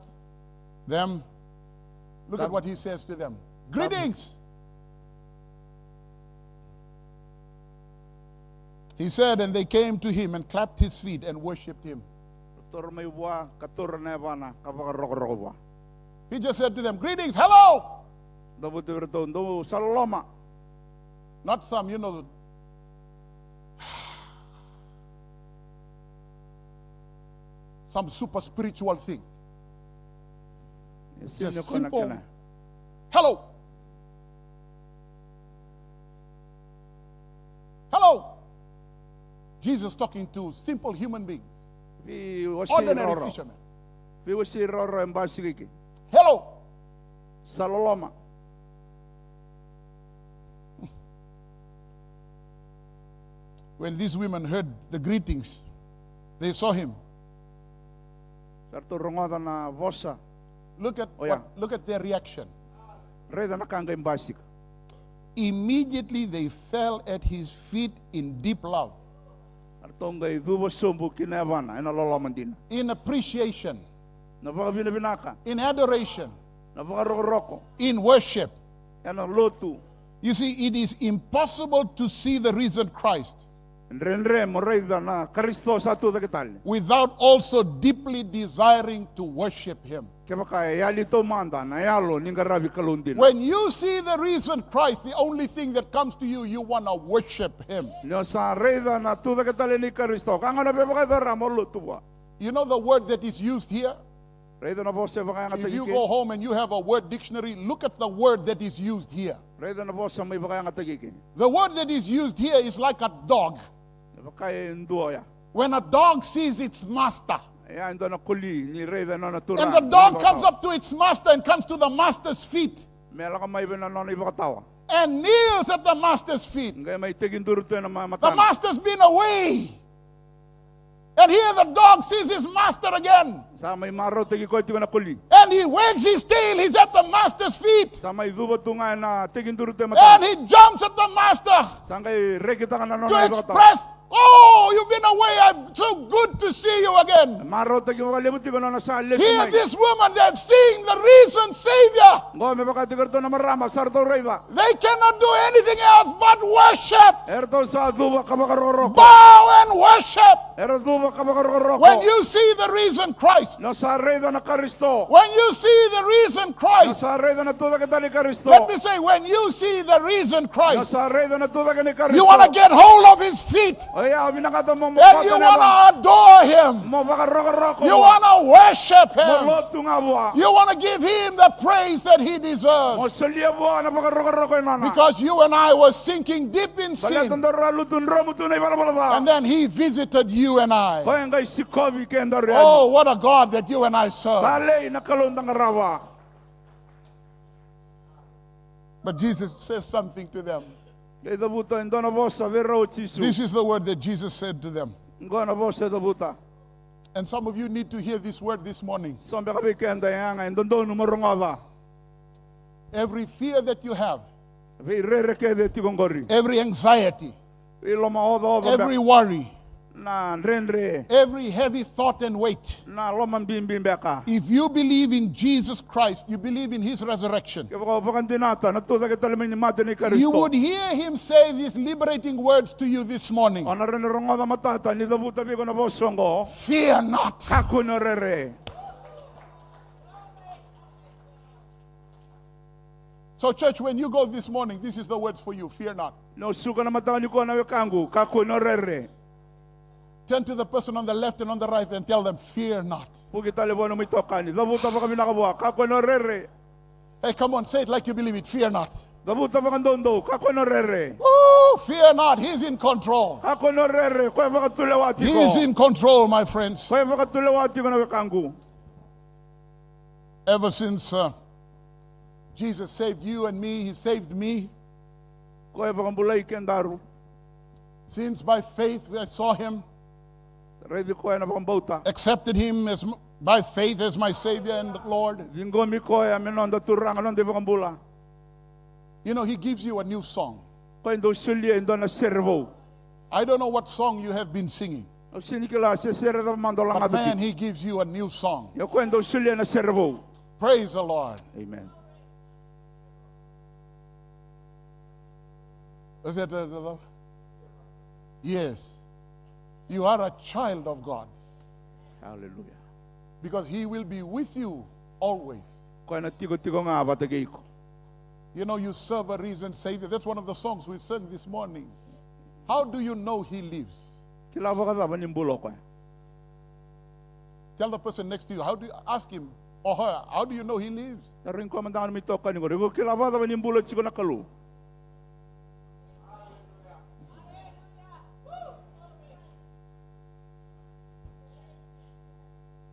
them. Look at what he says to them. Greetings. He said, and they came to him and clapped his feet and worshipped him. Ratou mai vua, ka taura na yavana, ka vakarokoroko vua. He just said to them, "Greetings, hello." Cavuta vei iratou, "Dou sa loloma." Not some, you know, some super spiritual thing. Just simple. Hello. Hello. Jesus talking to simple human beings. Ordinary fishermen. Veiwasei rawarawa e basika i ke. Hello. Sa loloma. When these women heard the greetings, they saw him. Sa ratou rogoca na vosa. Look at what, look at their reaction. Raica na ka qai basika. Immediately they fell at his feet in deep love. Ratou qai cuva sobu ki na yavana ena loloma dina. In appreciation. Na vakavinavinaka. In adoration. Na vakarokoroko. In worship. Ena lotu. You see, it is impossible to see the risen Christ. Dredre mo raica na Karisito sa tucake tale. Without also deeply desiring to worship him. Kevaka e yali taumada na yalo ni qaravi Kalou dina. When you see the risen Christ, the only thing that comes to you, you wanna worship him. Ni o sa raica na tucake tale ni Karisito, ka gona vevakacavara mo lotu vua. You know the word that is used here? Raica na vosa e vakayagataki ke. If you go home and you have a word dictionary, look at the word that is used here. Raica na vosa mai vakayagataki ke. The word that is used here is like a dog. E vaka e dua oya. When a dog sees its master, e a e dua na koli ni raica na nona turaga. And the dog comes up to its master and comes to the master's feet. Me lako mai vei na nona ivakatawa. And kneels at the master's feet. Qai mai tekiduru tu ena ma-, matana. The master's been away. And here the dog sees his master again. Sa mai marautaki koya tiko na koli. And he wags his tail, he's at the master's feet. Sa mai cuva tu ga ena tekiduru tu e matana. And he jumps at the master. Sa qai rekitaka na nona ivakatawa. To express, "Oh, you've been away. I'm so good to see you again." Marautaki vakalevu tiko na nona sa lesu mai. Here this woman, they've seen the risen Savior. Qo me vaka tiko ratou na marama sa ratou raica. They cannot do anything else but worship. Eratou sa cuva ka vakarokoroko. Bow and worship. Era cuva ka vakarokoroko. When you see the risen Christ. Ni o sa raica na Karisito. When you see the risen Christ. Ni o sa raica na tucake tale ni Karisito. Let me say, when you see the risen Christ. Ni o sa raica na tucake ni Karisito. You wanna get hold of his feet. Oya, o vinakata mo, mo koto ena yavana. And you wanna adore him. Mo vakarokoroko vua. You wanna worship him. Mo lotu ga vua. You wanna give him the praise that he deserves. Mo solia vua na vakarokoroko e nona. Because you and I were sinking deep in sin. Baleta daru a lutu dromu tu ena ivalavala ca. And then he visited you and I. Koya qai sikovi kedaru yani. Oh, what a God that you and I serve. Talei na Kalou da qarava. But Jesus says something to them. Qai cavuta e dua na vosa vei rau o Jisu. This is the word that Jesus said to them. Qo na vosa e cavuta. And some of you need to hear this word this morning. So beka vei keda e yaga e dodonu mo rogoca. Every fear that you have, Veirere kece tiko qori. Every anxiety, veilomaocaoca, every worry, na dredre, every heavy thought and weight. Na lomabibi beka. If you believe in Jesus Christ, you believe in his resurrection, kevaka o vakadinata na tucake tale mai ni mate nei Karisito, you would hear him say these liberating words to you this morning. O na rawa ni rogoca matata ni cavuta vei iko na vosa oqo. Fear not. Kakua ni o rere. So, church, when you go this morning, this is the words for you. Fear not. Ni o suka na mataka nikua, na wekaqu, kakua ni o rere. Turn to the person on the left and on the right and tell them, "Fear not." Vuki tale vua na nomu itokani, cavuta vakavinaka vua, kakua ni o rere. Hey, come on, say it like you believe it. Fear not. Cavuta vakadoudou, kakua ni o rere. Woo, fear not. He's in control. Kakua ni o rere, koya vakatulewa tiko. He's in control, my friends. Koya vakatulewa tiko, na wekaqu. Ever since, uh, Jesus saved you and me, he saved me. Koya vakabulai kedaru. Since by faith I saw him, raici koya na vakabauta, accepted him as m-, by faith as my Savior and Lord. Ciqomi koya me noda Turaga, noda iVakabula. You know, he gives you a new song. Koya e dau solia e dua na sere vou. I don't know what song you have been singing. Au sega ni kila se sere cava mada o laga tiko. But man, he gives you a new song. Ia o koya e dau solia na sere vou. Praise the Lord. Amen. Is that the, the, the, yes. You are a child of God. Hallelujah. Because he will be with you always. Koya na tikotiko ga vata kei iko. You know, you serve a risen Savior. That's one of the songs we sang this morning. How do you know he lives? Kila vakacava ni bula o koya? Tell the person next to you, how do you, ask him or her, "How do you know he lives?" Tarogi koya mada ga na nomu itokani qori, iko kila vakacava ni bula tiko na Kalou?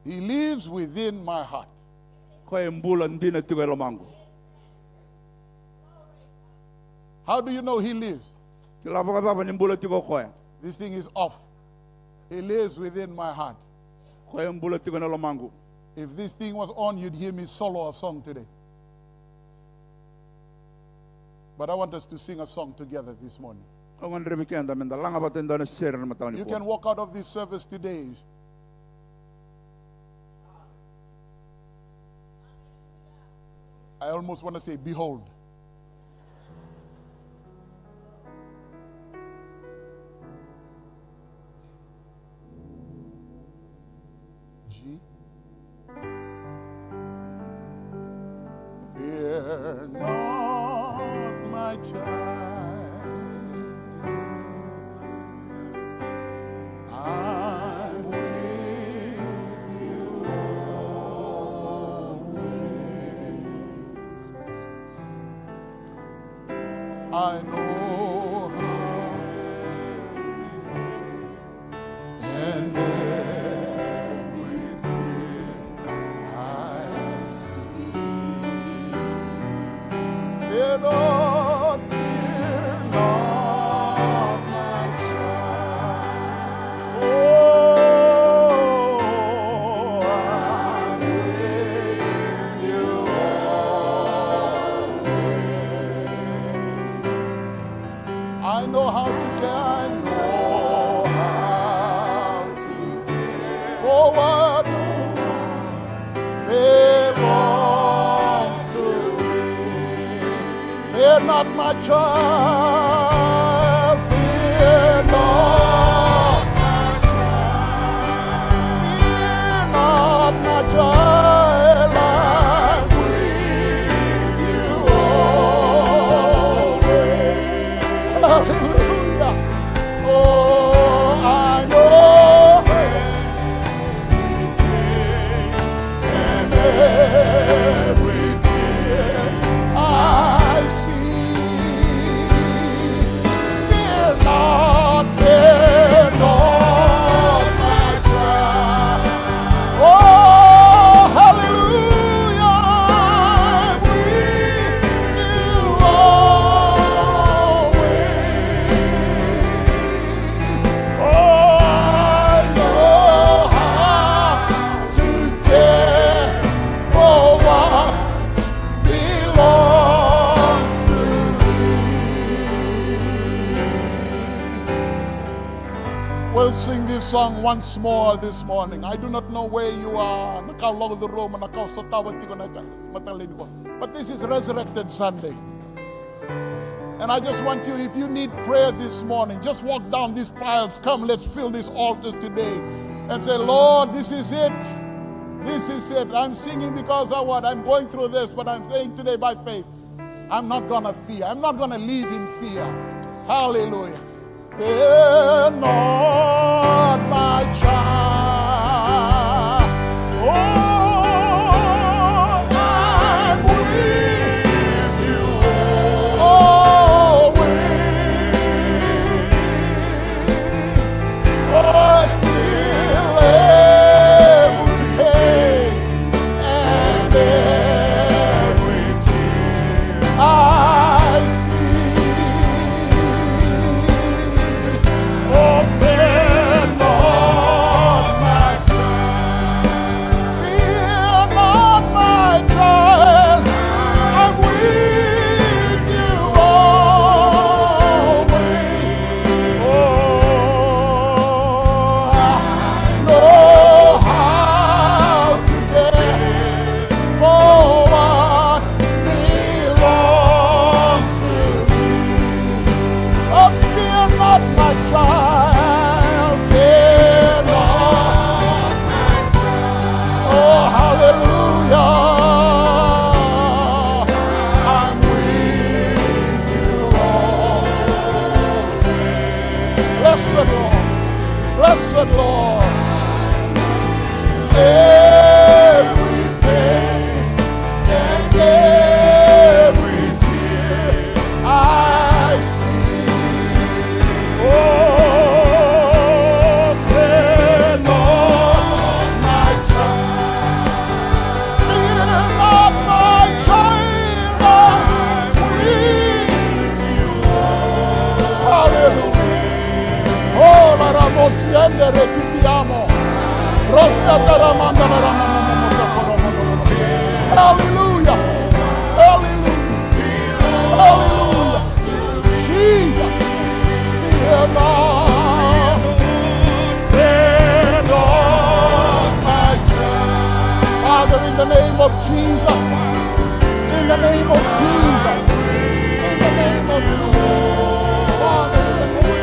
He lives within my heart. Koya e bula dina tiko e lomaqu. How do you know he lives? Kila vakacava ni bula tiko o koya? This thing is off. He lives within my heart. Koya e bula tiko ena lomaqu. If this thing was on, you'd hear me solo a song today. But I want us to sing a song together this morning. Au gadrevi keda meda laga vata e dua na sere na mataka nikua. You can walk out of this service today. I almost want to say, "Behold." G. Fear not, my child. I'm with you always. I know how and everything I see. Fear not, fear not, my child. Oh, I'm with you always. I know how to carry. I know how to carry. For what belongs to me. Fear not, my child. Fear not, my child. Fear not, my child. I'm with you always. Hallelujah. Oh, I know and every tear I see. song once more this morning. I do not know where you are. Na ka o lako curuma, na ka o sotava tiko na ka mataka lailai nikua. But this is Resurrected Sunday. And I just want you, if you need prayer this morning, just walk down these piles. Come, let's fill these altars today. And say, "Lord, this is it. This is it. I'm singing because of what I'm going through this, but I'm saying today by faith, I'm not gonna fear. I'm not gonna live in fear." Hallelujah. Fear not, my child. Oh, I'm with you always. I feel every pain and every tear I see. Oh, fear not, my child. Fear not, my child. I'm with you always. Oh, I know how to care for what belongs to me. Oh, fear not, my child, fear not. Oh, hallelujah. I'm with you always. Blessed Lord. Blessed Lord. Every pain and every tear I see. Oh, fear not, my child. Fear not, my child. I'm with you. Hallelujah. Oh, la ramosi ende re kitiamo. Rosa taramanda la ramanda. Hallelujah. Hallelujah. Hallelujah. Jesus. Fear not. Fear not, my child. Father, in the name of Jesus. In the name of Jesus. In the name of Jesus. Father, in the name of Jesus.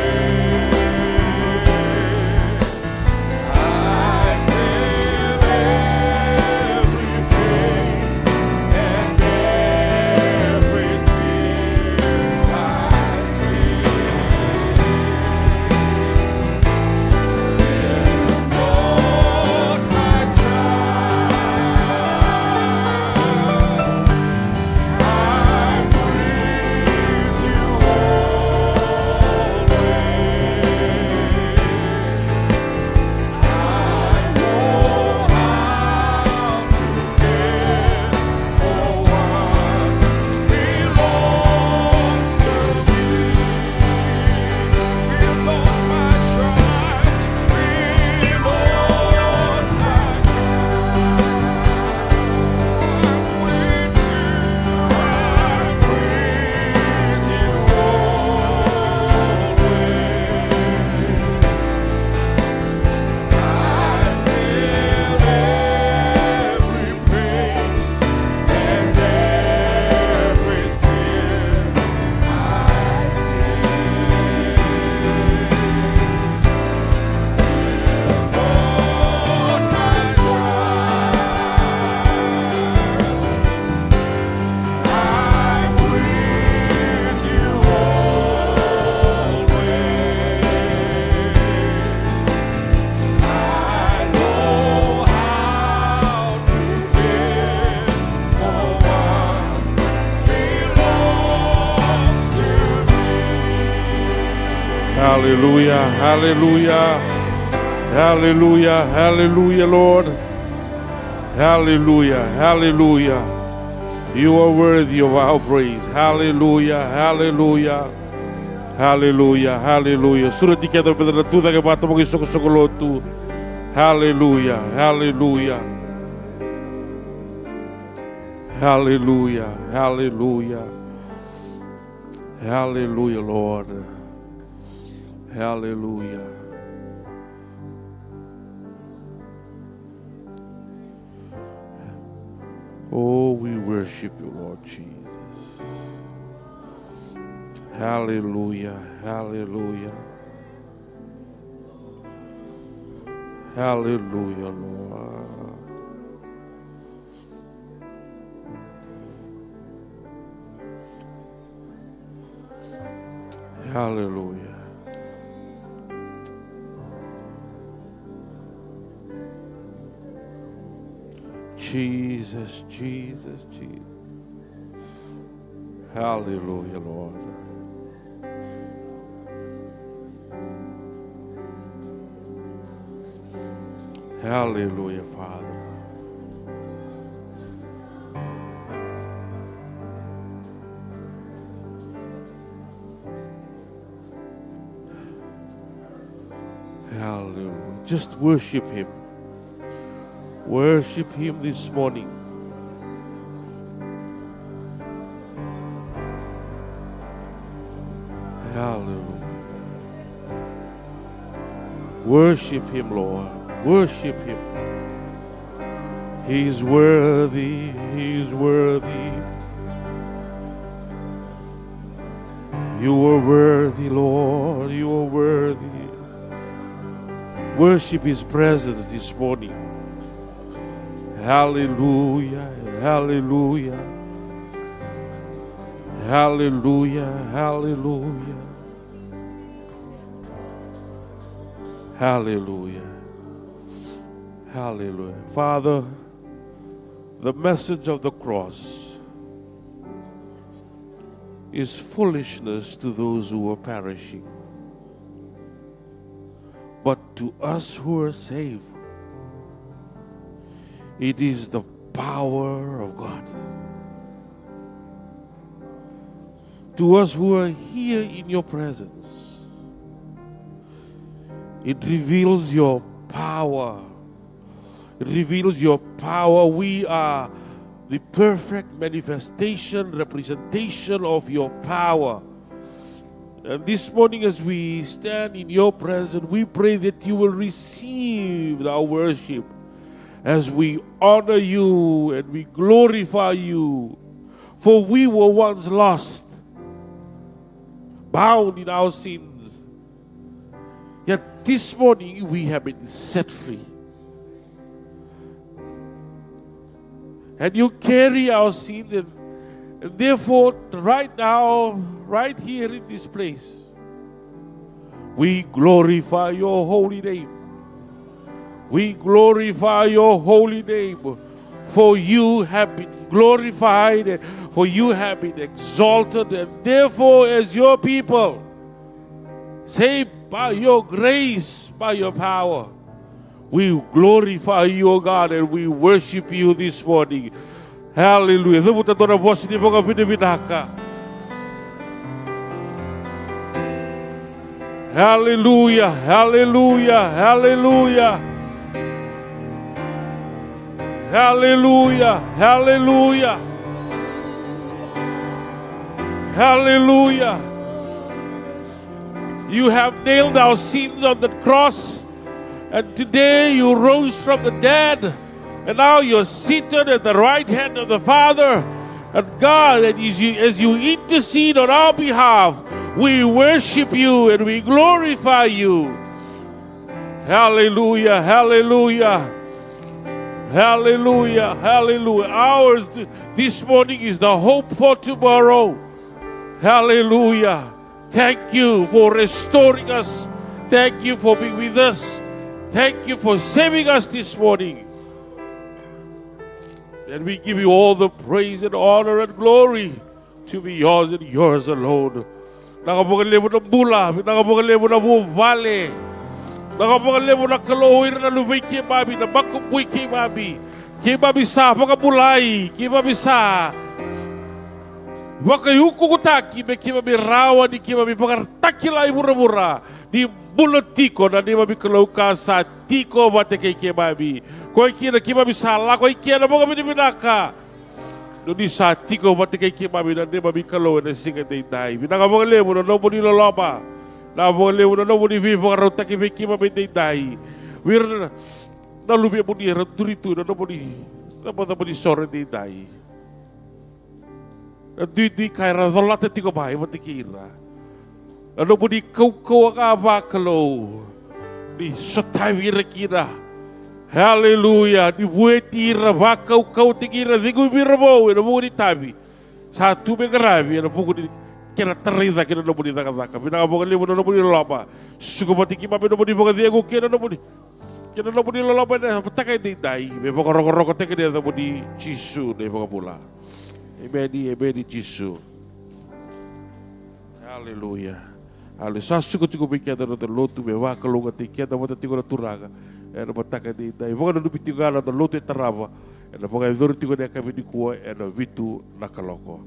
Hallelujah, hallelujah, hallelujah, hallelujah, Lord. Hallelujah, hallelujah. You are worthy of our praise. Hallelujah, hallelujah, hallelujah, hallelujah. Sureti keda, beta na tucake vata mo qai soqosoqo lotu. Hallelujah, hallelujah. Hallelujah, hallelujah. Hallelujah, Lord. Hallelujah. Oh, we worship you, Lord Jesus. Hallelujah, hallelujah. Hallelujah, Lord. Hallelujah. Jesus, Jesus, Jesus. Hallelujah, Lord. Hallelujah, Father. Hallelujah. Just worship Him. Worship Him this morning. Hallelujah. Worship Him, Lord. Worship Him. He is worthy. He is worthy. You are worthy, Lord. You are worthy. Worship His presence this morning. Hallelujah, hallelujah, hallelujah, hallelujah, hallelujah, hallelujah. Father, the message of the cross is foolishness to those who are perishing. But to us who are saved, it is the power of God. To us who are here in your presence, it reveals your power. It reveals your power. We are the perfect manifestation, representation of your power. And this morning, as we stand in your presence, we pray that you will receive our worship as we honor you and we glorify you. For we were once lost, bound in our sins. Yet this morning, we have been set free. And you carry our sins, and, and therefore, right now, right here in this place, we glorify your holy name. We glorify your holy name. For you have been glorified, for you have been exalted, and therefore, as your people, say, by your grace, by your power, we glorify you, O God, and we worship you this morning. Hallelujah. Cavuta dua na vosa ni vakavinavinaka. Hallelujah, hallelujah, hallelujah. Hallelujah, hallelujah. Hallelujah. You have nailed our sins on the cross, and today you rose from the dead, and now you're seated at the right hand of the Father. And God, and as you, as you intercede on our behalf, we worship you and we glorify you. Hallelujah, hallelujah, hallelujah, hallelujah. Ours th-, this morning is the hope for tomorrow. Hallelujah. Thank you for restoring us. Thank you for being with us. Thank you for saving us this morning. And we give you all the praise and honor and glory to be yours and yours alone. Vinaka vakalevu na bula, vinaka vakalevu na vuvale. Vinaka vakalevu na Kalou, ira na luvei keimami, na makubui keimami. Keimami sa vakabulai, keimami sa vakaiukuukutaki me keimami rawa ni keimami vakaratakila i vuravura ni bula tiko na neimami Kalou ka sa tiko vata kei keimami. Koya kina keimami sa lako i kea na vakavinavinaka. Ni sa tiko vata kei keimami na neimami Kalou ena siga edaidai. Vinaka vakalevu na nomuni loloma. Vinaka vakalevu na nomuni veivakarautaki vei keimami edaidai. Vei ira na luvemuni era duri tu ena nomuni Tabacaba ni soro edaidai. Na duidui ka era colata tiko mai vata kei ira. Na nomuni kaukauwa ga vakalou. Ni sotavi ira kina. Aleluya. Ni vueti ira, vakaukauwataki ira, ciqomi ira vou ena vuku ni itavi. Sa tu me qaravi ena vuku ni kena tarai cake na nomuni cakacaka. Vinaka vakalevu na nomuni loloma. Suka vata kei keimami na nomuni vakacegu kei na nomuni, kei na nomuni loloma ena mataka edaidai. Me vakarokorokotaki ena yacamuni Jisu na iVakabula. Emeni, emeni Jisu. Aleluya. Aleluya. Sa suka tiko vei keda na noda lotu me vakalougatataki keda vata tiko na Turaga ena mataka edaidai. Vakananumi tiko ga na noda lotu e tarava ena vakayacori tiko ena yakavi nikua ena vitu na kaloko.